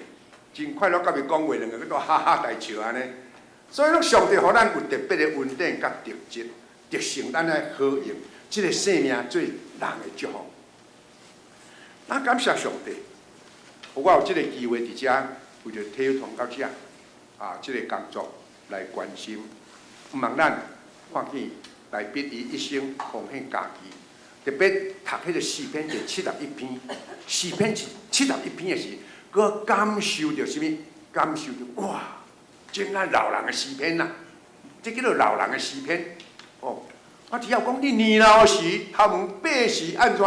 真快樂，佮伊講話，兩个閣都哈哈大笑按呢。所以講，上帝予咱有特別的恩典佮特質、特性，咱愛好用這个生命做人的祝福。咱感謝上帝，我有這个機會佇遮為著體育團到遮啊，這个工作來關心，毋茫咱看見大衛伊一生奉獻家己，特別讀彼个詩篇第71篇，詩篇71篇的時，閣感受著啥物？感受著哇！真啊老人的詩篇啦，這叫做老人的詩篇。哦，啊，只要講你年老時，頭毛白時按怎？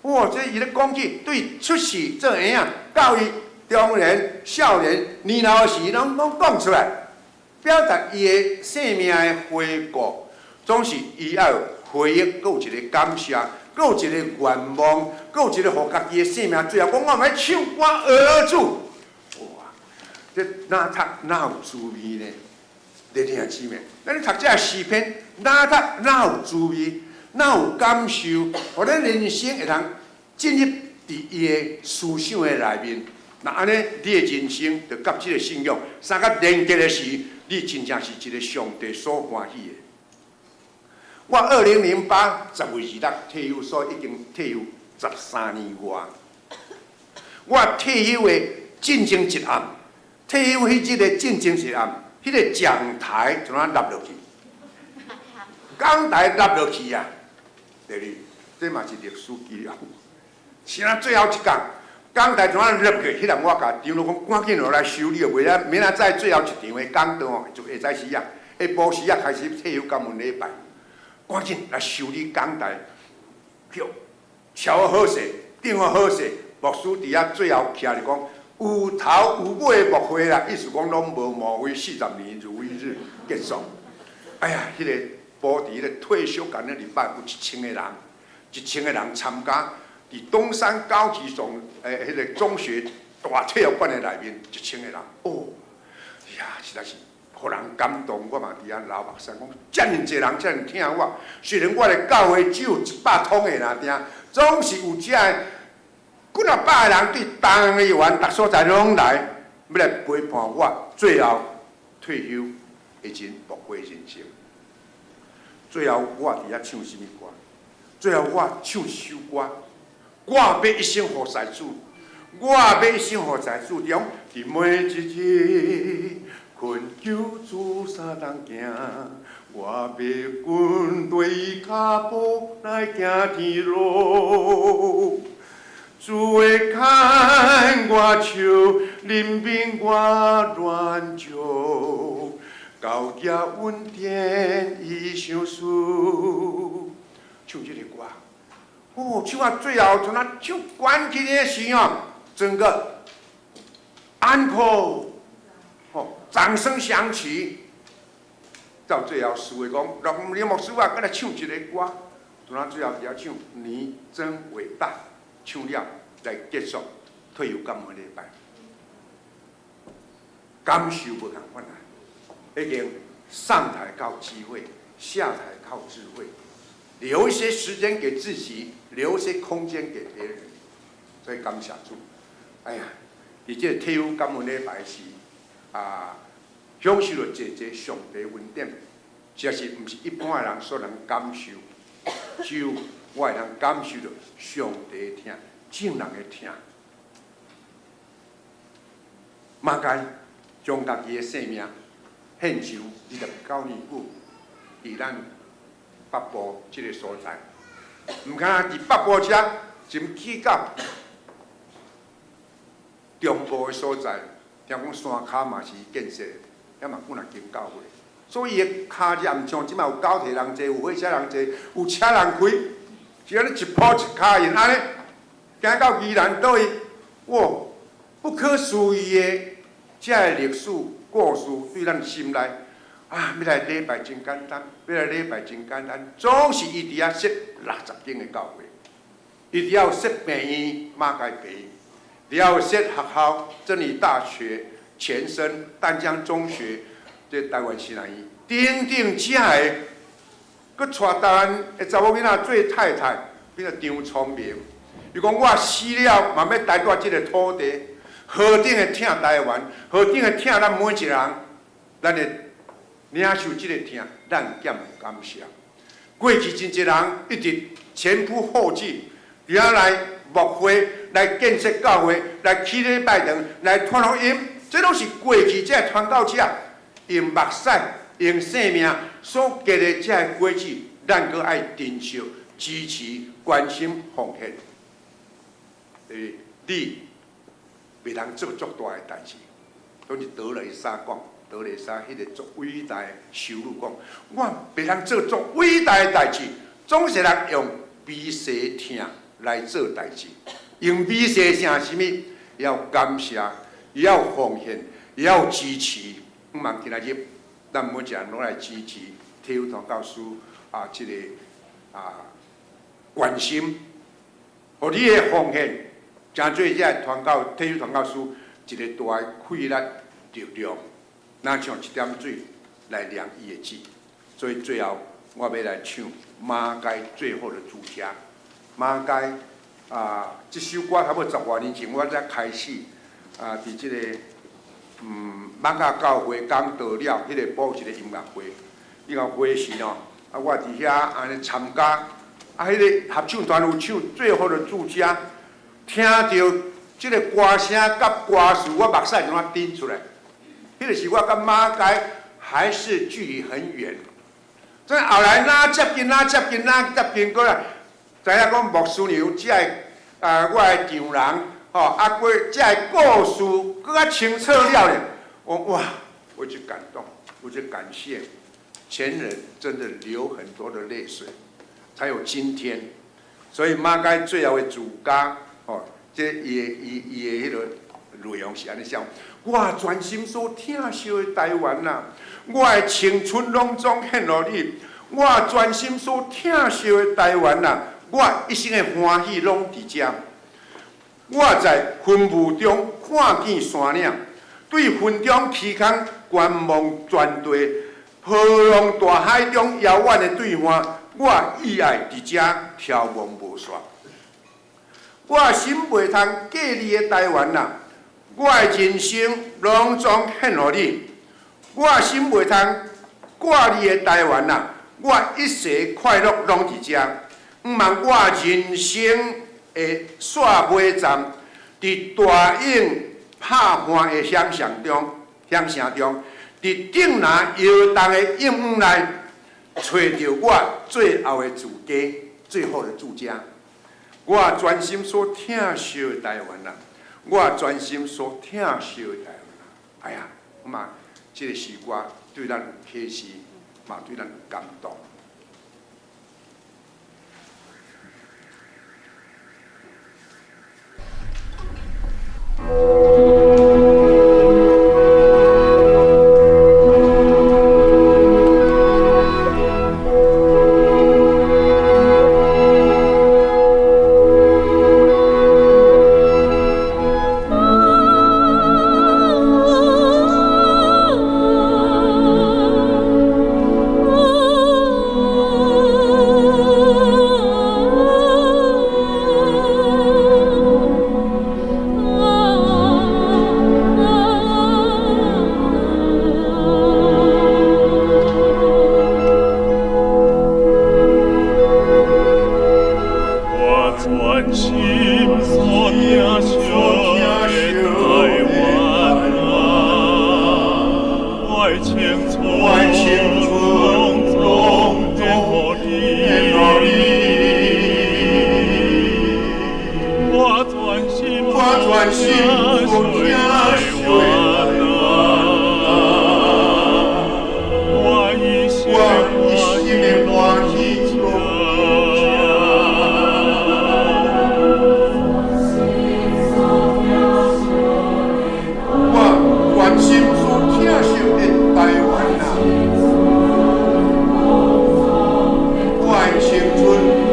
哇，這伊咧講起對出世做嬰仔，到伊中年、少年、年老時，攏攏講出來，表達伊的生命的回顧，總是伊愛有回憶，閣有一個感謝，閣有一個願望，閣有一個予家己的生命最後講，我欲唱歌學主。哇，這哪讀哪有滋味呢？弟兄姊妹，咱讀這个詩篇，哪讀哪有滋味，哪有感受，予咱人生會通進入佇伊的思想的內面。若按呢，你的人生就佮這个信仰相佮連結的時，你真正是一个上帝所歡喜的。我2008 10月26退休，所以已經退休13年外。我退休的進前一暗，退休彼日的進前一暗，彼个講台怎啊落落去？講台落落去啊！第二，這嘛是歷史記錄。是啊，最後一工，講台怎啊落去？彼人我共長老講，趕緊落來修理，袂啊，明仔載最後一場的講道吼，就下早時啊，下晡時啊開始退休感恩禮拜，趕緊來修理講台，叫喬好勢，頂好勢，牧師佇遐最後徛咧講，有頭有尾的牧會啦，意思講攏無誤會，40年如一日結束。哎呀，彼個保持彼個退休感恩禮拜有1000個人，1000個人參加，佇東山高級中彼個中學大體育館的內面，1000個人，哦，呀，實在是予人感動。我嘛佇遐流目屎，講遮爾濟人遮爾疼我，雖然我的教會只有100通的爾定，總是有遮個幾若百個人對東麗園逐所在攏來，欲來陪伴我最後退休的陣牧會人生。最後我佇遐唱啥物歌？最後我唱一首歌，我欲一生服侍主，我欲一生服侍主，中佇每一日懇求主相同行，我欲跟隨伊跤步來行天路。主會牽我手，任憑我軟弱，到遐恩典伊賞賜。唱這個歌，哦，唱到最後，像那唱關起的時候，整個安可，吼，掌聲響起。到最後，司會講，林牧師啊，閣來唱一个歌。到最後，伫遐唱《你真偉大》，唱了來結束退休感恩禮拜。感受無仝款啊！已經上台靠機會，下台靠智慧，留一些時間給自己，留一些空間給別人。所以感謝主。哎呀，佇這个退休感恩禮拜時，啊，享受著濟濟上帝恩典，這是毋是一般的人所能感受？只有我會通感受著上帝的疼，眾人的疼。馬偕將家己的性命獻上29年久，佇咱北部這个所在，毋敢佇北部遮，真去到中部的所在，聽講山跤嘛是建設的，遐嘛幾若間教會，所以伊的跤跡毋像這擺有高鐵人坐，有火車人坐，有車人開，是按呢一步一跤印按呢，行到宜蘭佗位，哇，不可思議的這个歷史故事對咱心內啊，欲來禮拜真簡單，欲來禮拜真簡單，總是伊佇遐設60間的教會，伊佇遐有設病院，馬偕病院，佇遐有設學校，真理大學前身淡江中學，這台灣新南醫，等等遮个，閣帶台灣的查某囡仔做太太，變做張聰明。伊講我死了嘛欲待佇這个土地，何等的疼台灣，何等的疼咱每一个人，咱會領受這个疼，咱敢有感謝。過去真濟人一直前仆後繼，佇遐來牧會、來建設教會、來起禮拜堂、來傳福音，這攏是過去這个傳教者用目屎、用性命所結的這个果子，咱閣愛珍惜、支持、關心、奉獻。你袂通做足大的代誌，總是德蕾莎講，德蕾莎彼個足偉大的修女講，我袂通做足偉大的代誌，總是人用微細疼來做代誌，用微細疼啥物？要感謝，要奉獻，要支持。毋茫今仔日，咱每一個人攏來支持退休傳教師啊，這個啊關心，予你的奉獻，成做這个傳教退休傳教師一个大的氣力力量，若像一點水來涼伊的志。所以最後，我欲來唱馬偕最後的註解。馬偕啊，這首歌差不多十外年前我才開始啊，佇這个艋舺教會講道了，彼个補一个音樂會，音樂會時吼，啊，我佇遐按呢參加，啊，彼个合唱團有唱最後的註解，聽著這个歌聲佮歌詞，我目屎就按呢滴出來。彼个時我佮馬偕還是距離很遠，所以後來若接近，若接近，若接近過來，知影講牧師娘這个啊，我的丈人，吼，啊，過這个故事閣較清楚了咧，我哇，我就感動，我就感謝前人真的流很多的淚水，才有今天。所以馬偕最後的註解，吼，這伊的伊伊的彼个內容是按呢寫：我全心所疼惜的台灣啊，我的青春攏總獻予你。我全心所疼惜的台灣啊，我一生的歡喜攏佇遮。我在雲霧中看見山嶺，對雲中虛空觀望全地，波浪大海中遙遠的對岸，我意愛佇遮眺望無煞。我心袂通隔離的台灣啊，我的人生攏總獻予你。我心袂通掛離的台灣啊，我一世快樂攏佇遮。毋茫我人生的煞尾站，佇大湧拍岸的響聲中，響聲中，佇頂林搖動的陰影內，揣著我最後的住家，最後的住家。我全心所疼惜的台灣啊，我全心所疼惜的台灣啊！哎呀，我嘛，這个詩歌對咱有啟示，嘛對咱有感動。青春我的青春拢拢总总献献予予你。你。我全心我全心疼疼惜惜台台湾湾啊，我一生我一生的欢喜拢拢伫我全心思疼惜的台湾啊，我的青春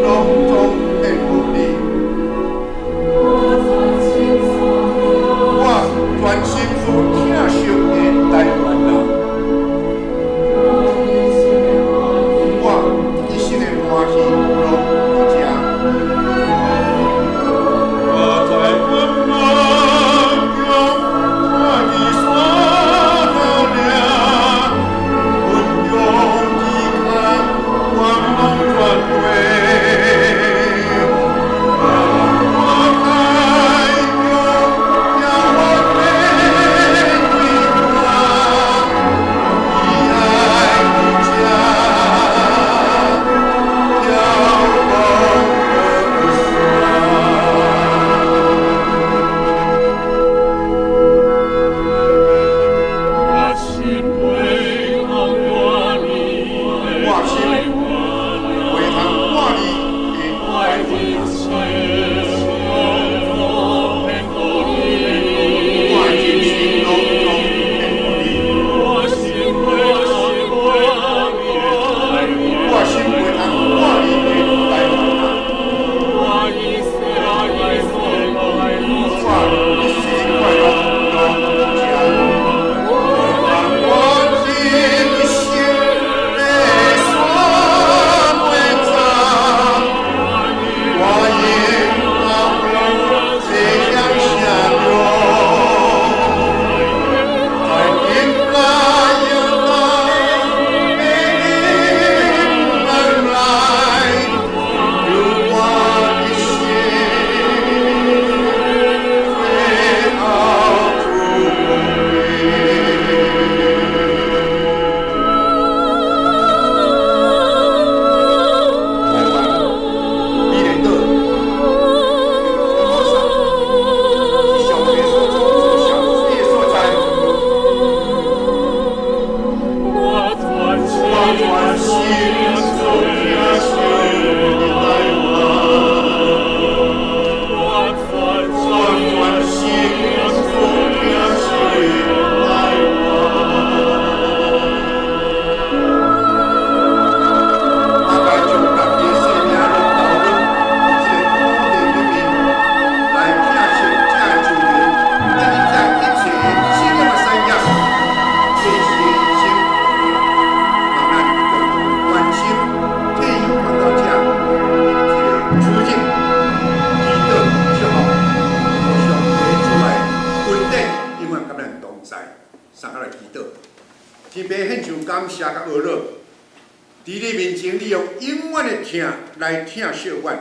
拢总献予你。我全心思疼惜的台湾啊，我一生的歡喜攏佇遮。我在困難中看見山嶺，阮中依靠願望轉過。我開中叫我面對我，伊愛佇這，叫我不散。我心袂通掛你我心袂通掛你的我台灣一啊，切拢獻予我的你。人生攏總獻予你。我心袂通掛你的台我心袂通掛你的台灣啊，我一生一世我一生快樂攏佇這。我人生的山袂走，我永这乡城中，在金来又来的门内，有我一生最後祝福。台灣美麗島，這個是上帝所創造上水的所在。我全我全心所疼惜的台灣，我全我全心所疼惜的台灣。大家將家己的生命攏投入這個土地裡面，來疼惜這个自然，以及這一切信仰的產業，這是一生，望咱共同關心退休傳道者這個處境，祈禱祝福，予上帝主愛恩典永遠佮咱同在，三個來祈禱。天父獻上感謝佮阿樂。佇你面前，你用永遠的疼來疼惜阮，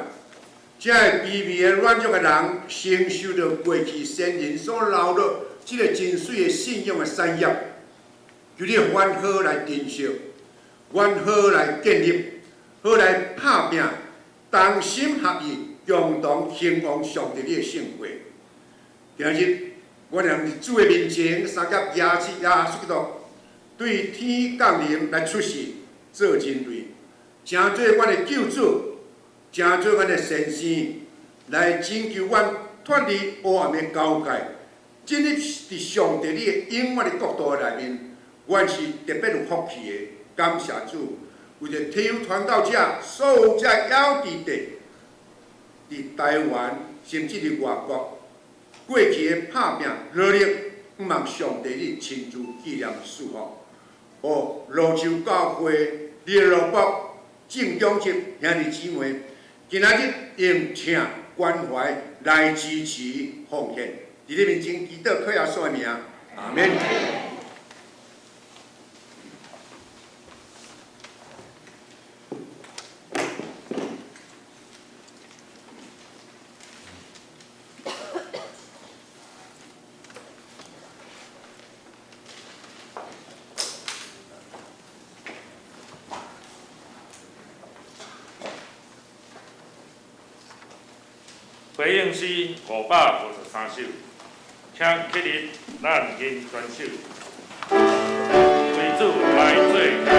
這个卑微的軟弱的人，承受著過去先人所留落這个真媠的信仰的產業，求你阮好來珍惜，阮好來建立，好來拍拚，同心合意，共同興旺上帝你的聖會。今日，阮人佇主的面前，相佮耶穌基督對天降臨來出世做人類，成做阮的救主，成做阮的先生，來拯救阮脫離黑暗的交界，進入佇上帝你的永遠的國度的內面。阮是特別有福氣的，感謝主，為著退休傳道者，所有這枵佇地，佇台灣，甚至佇外國，過去的拍拚努力，毋望上帝你親自紀念賜福。予蘆洲教會聯絡部鄭長吉兄弟姊妹，今仔日用疼關懷來支持奉獻，佇你面前祈禱，靠耶穌的名，阿們。回應詩553首，請起立，咱吟全首，為主來做見證。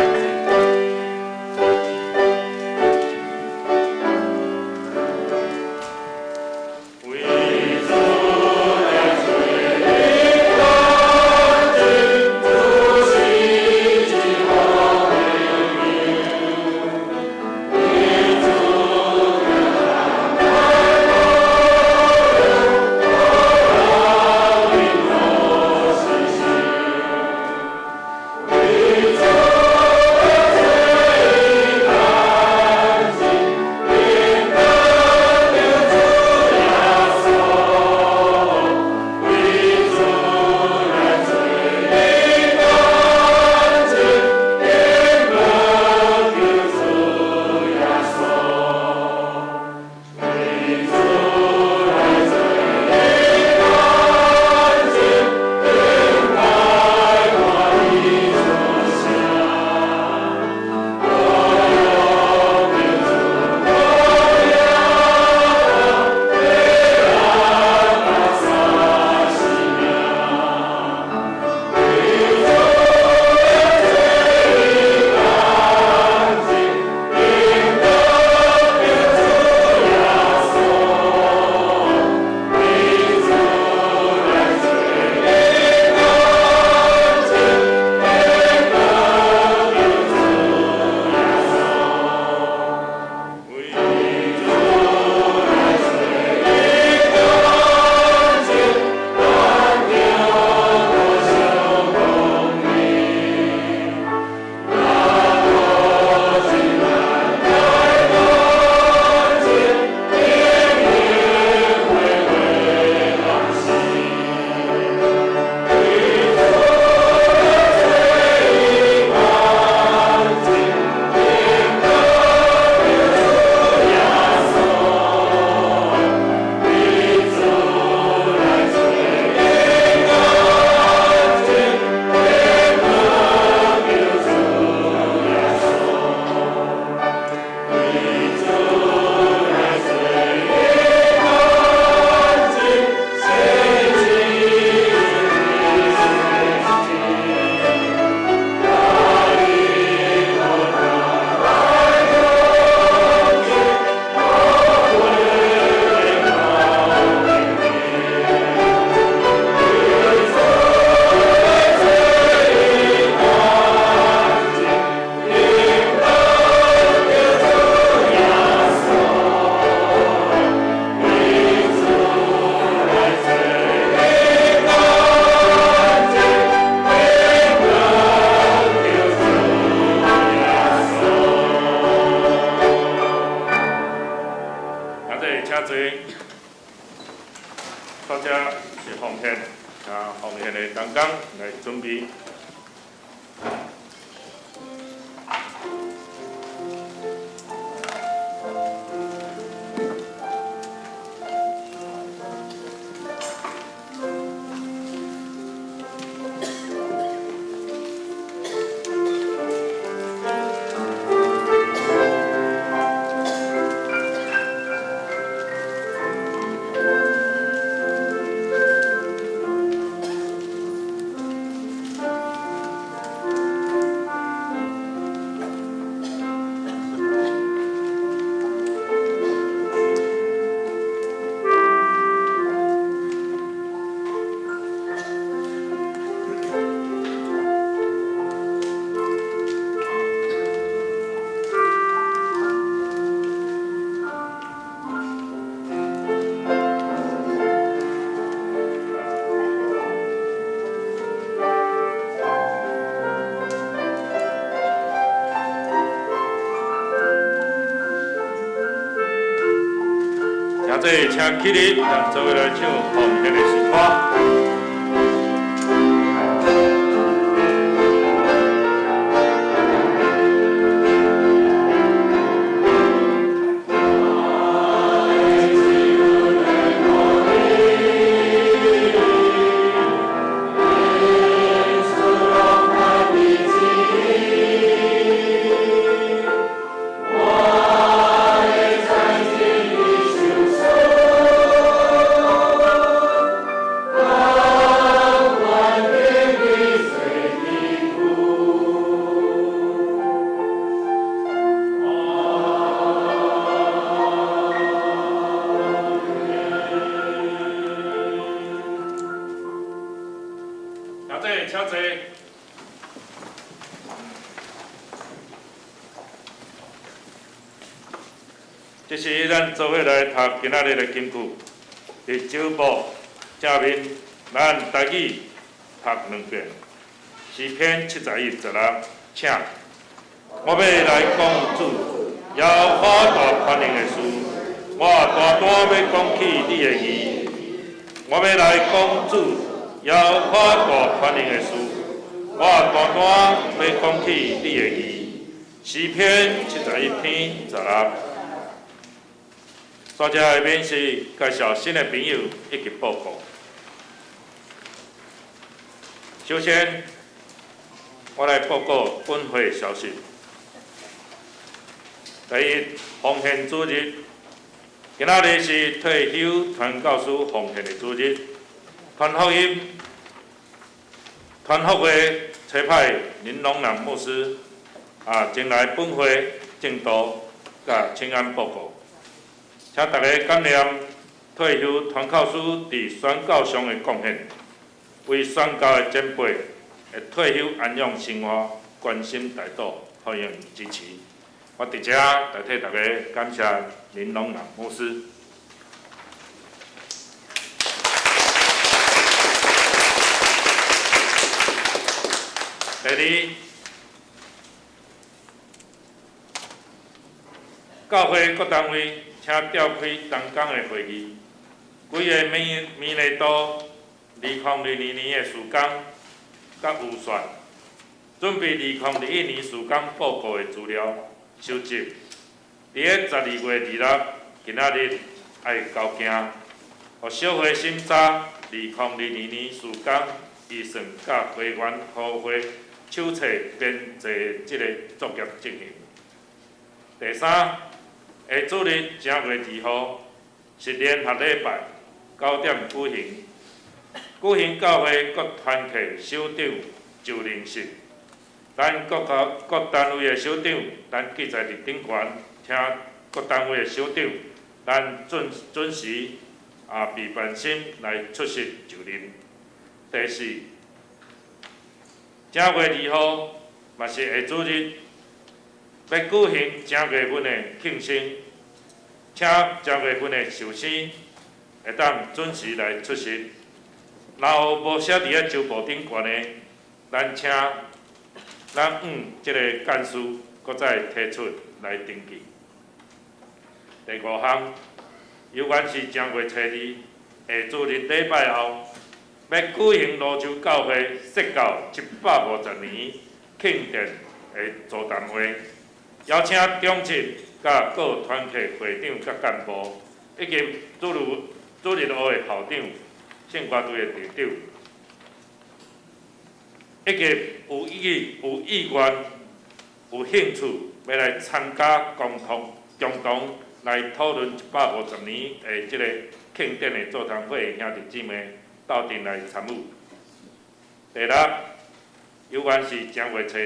大家是奉獻，啊，奉獻的同工來準備。這請起立，咱做伙來唱奉獻的詩歌。我這是咱做伙來讀今仔日的金句，佇周報正面，咱台語讀兩遍。詩篇71:16，請。我欲來講主耶和華大權能的事，我單單欲講起你的義。我欲來講主耶和華大權能的事，我單單欲講起你的義。詩篇71篇16。煞遮下面是介紹新的朋友以及報告。首先，我來報告本會消息。第一，奉獻主日，今仔日是退休傳教師奉獻的主日。傳福音、傳福會差派林龍南牧師啊，前來本會證道佮請安報告。請大家感念退休傳教師佇宣教上的貢獻，為宣教的前輩的退休安養生活關心帶導，歡迎支持。我佇遮代替大家感謝林龍南牧師。第二，教會各單位請召開同工的會議，規个明明年度2022年的事工佮預算，準備2021年事工報告的資料收集，佇咧12月26今仔日愛交件，予小會審查2022年事工預算佮會員開會手冊編製這个作業進行。第三，下主日正月2號是聯合禮拜9點舉行，舉行教會各團契首長就任式。咱各個各單位的首長，咱記載佇頂懸，請各單位的首長，咱準準時啊備辦心來出席就任。第四，正月2號嘛是下主日，欲舉行正月份的慶生，請正月份的壽星會當準時來出席。若有無寫佇咧周報頂懸的，咱請咱向這個幹事閣再提出來登記。第五項，猶原是正月初二下主日禮拜後，欲舉行蘆洲教會設教150年慶典的座談會，邀請長執佮各團契會長佮幹部，以及主日主日學的校長、聖歌隊的隊長，以及有意有意願、有興趣欲來參加共同共同來討論150年的這个慶典的座談會的兄弟姊妹，鬥陣來參與。第六，猶原是正月初二，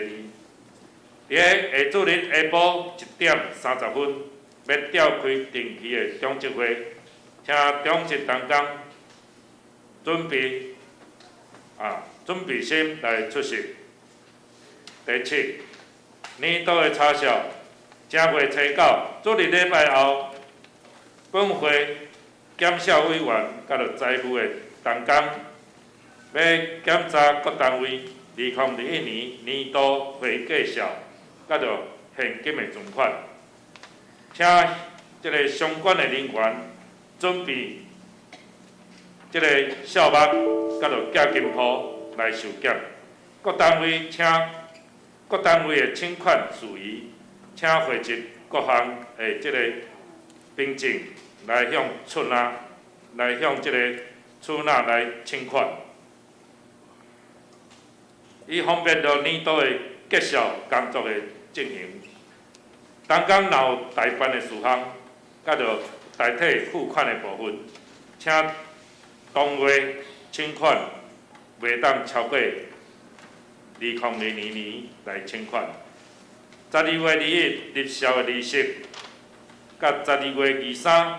佇咧下主日下晡1點30分，欲召開定期的長執會，請長執同工準備啊，準備心來出席。第七，年度的查銷，正月初九，主日禮拜後，本會檢校委員佮著財務的同工，欲檢查各單位2021年年度會計數佮著現金的存款，請這个相關的人員準備這个數目佮著寄金簿來受檢。各單位請各單位的請款事宜，請匯集各項的這个憑證來向出納，來向這个出納來請款，以方便著年度的績效工作的進行。同工若有代辦的事項，佮著代替付款的部分，請當月請款袂當超過2022年來請款。12月21入帳的利息，佮12月23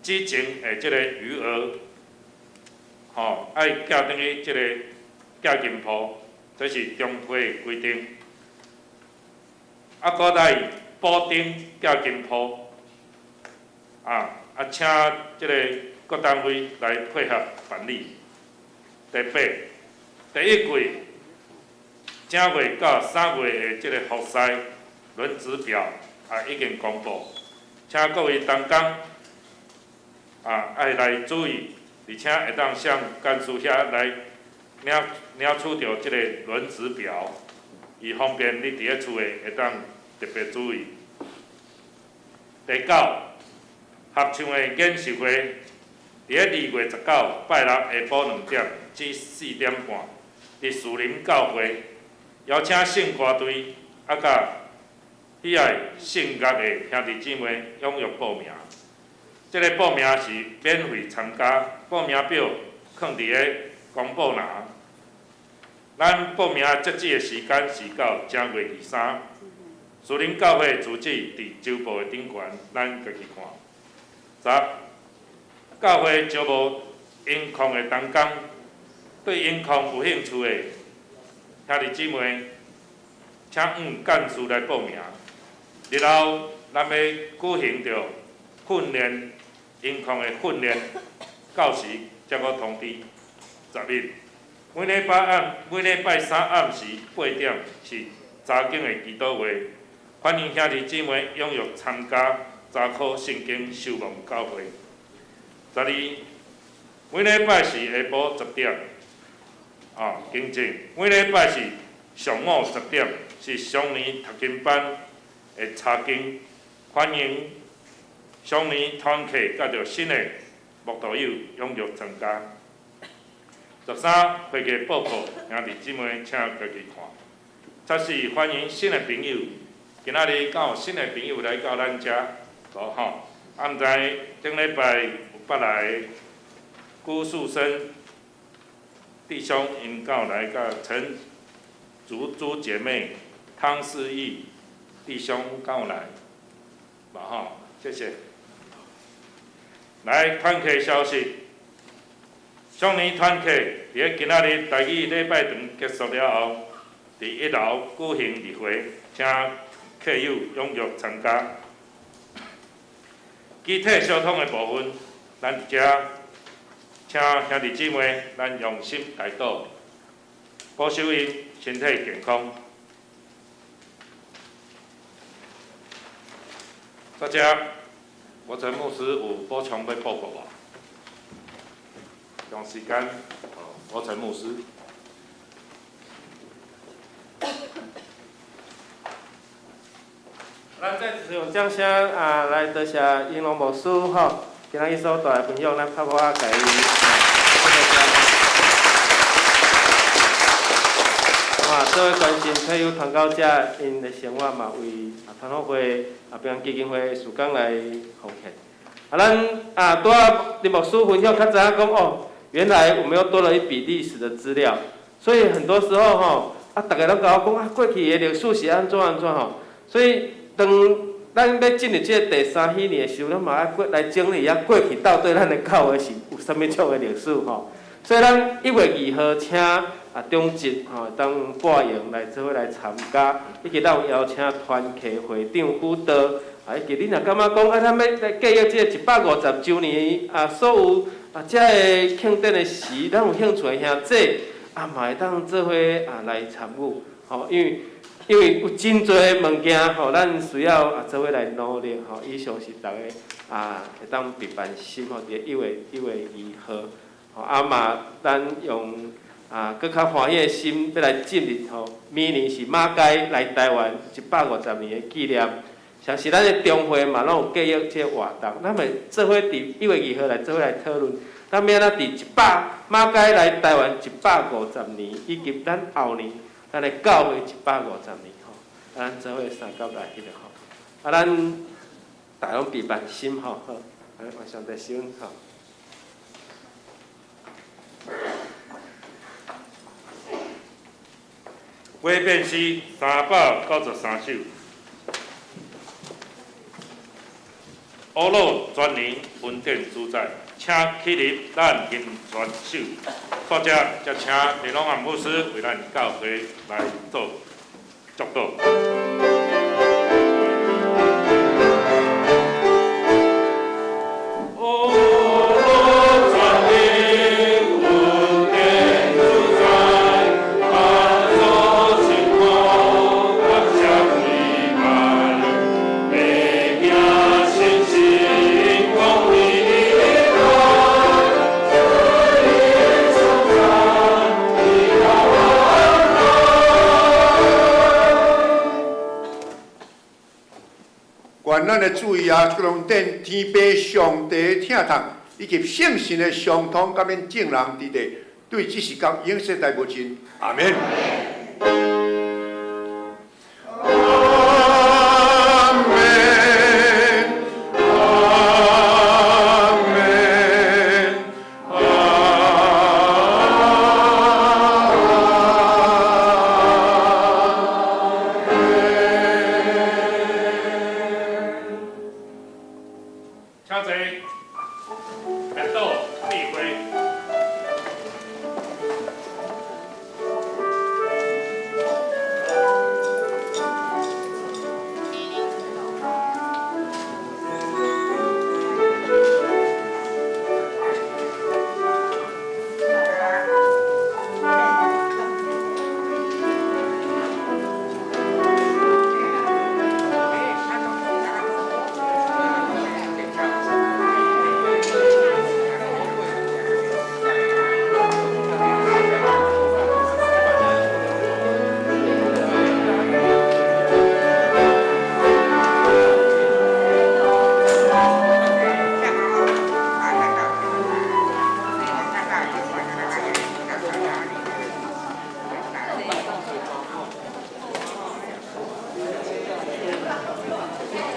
之前的這个餘額，吼，愛寄轉去這个寄金簿，這是中會的規定。啊，閣來補丁寄金簿，啊啊，請這个各單位來配合辦理。第八，第一季正月到三月的這个服事輪值表啊已經公布，請各位同工啊愛來注意，而且會當向幹事遐來領領取著這个輪值表，以方便你佇咧厝的會當特別注意。第九，合唱的研習會，佇咧2月19拜六下晡2點至4點半，佇樹林教會，邀請聖歌隊啊，佮喜愛聖樂的兄弟姊妹踴躍報名。這个報名是免費參加，報名表囥佇咧公布欄。咱報名截止的時間是到正月23。樹林教會住址佇周報的頂懸，咱家己看。十，教會招募音控的同工，對音控有興趣的兄弟姊妹，請向幹事來報名。日後咱欲舉行著訓練音控的訓練，到時才閣通知。11，每禮拜暗，每禮拜三暗時8點是查經的祈禱會，歡迎兄弟姊妹踴躍參加查考聖經守望教會。12，每禮拜四下晡10點，啊，更正，每禮拜四上午十點是雙年讀經班的查經，歡迎雙年團契佮著新的慕道友踴躍參加。13，會計報告，兄弟姊妹請家己看。十四，歡迎新的朋友，今仔日敢有新的朋友來到咱遮，無吼？啊，毋知頂禮拜有捌來辜樹生弟兄，𪜶敢有來佮陳竹珠姐妹、湯世義弟兄敢有來？無吼？謝謝。來，團契消息。少年團契佇咧今仔日台語禮拜堂結束了後，佇一樓舉行例會，請客友踴躍參加。肢體相通的部分，咱佇遮請兄弟姊妹，咱用心代禱，保守𪜶身體健康。大家，我陳牧師有補充欲報告無？將時間，予陳牧師。咱再次用掌聲啊，來多謝英龍牧師吼，今仔日所帶來分享，咱拍鼓仔共伊。啊，做伙關心退休團購者，𪜶的生活嘛，為啊團輔會啊平安基金會的事工來奉獻。啊，咱啊拄仔林牧師分享，較知影講哦，原來我們又多了一筆歷史的資料，所以很多時候吼，啊，逐家攏共我講啊，過去的歷史是按怎按怎吼，所以當咱欲進入這個第三禧年的時候，咱嘛愛過來整理一下過去到底咱的教會是有啥物種的歷史吼。所以咱1月2號請啊長執吼當播營來做伙來參加，以及咱有邀請團契會長輔導，啊，以及你若感覺講啊，咱欲來記憶這個150週年啊，所有啊這个慶典的時，咱有興趣的兄弟啊，嘛會當做伙啊來參與，吼，因為因為有真濟物件吼，咱需要啊做伙來努力吼。以上是逐家啊會當備辦心吼，佇1月1月2號，吼啊嘛，咱用啊閣較歡喜的心欲來進入吼，明年是馬偕來台灣150年的紀念。像是咱的中會嘛，攏有計劃這个活動，咱會做伙佇1月2號來做伙來討論。咱欲按怎佇一百馬偕來台灣150年，以及咱後年咱的教會150年吼，啊，咱做伙相佮來彼个吼，啊，咱逐家攏備辦心吼，好，啊，願上帝賜阮吼。改變詩393首。烏魯全能恩典主宰，請起立，咱行全手。煞者，才請李龍漢牧師為咱教會來做祝禱。願咱的主耶穌隆頂天父上帝的疼痛，以及聖神的相通，佮恁眾人佇咧，對這時到永世代無盡。阿門。阿門，阿門，阿請坐，結束例會。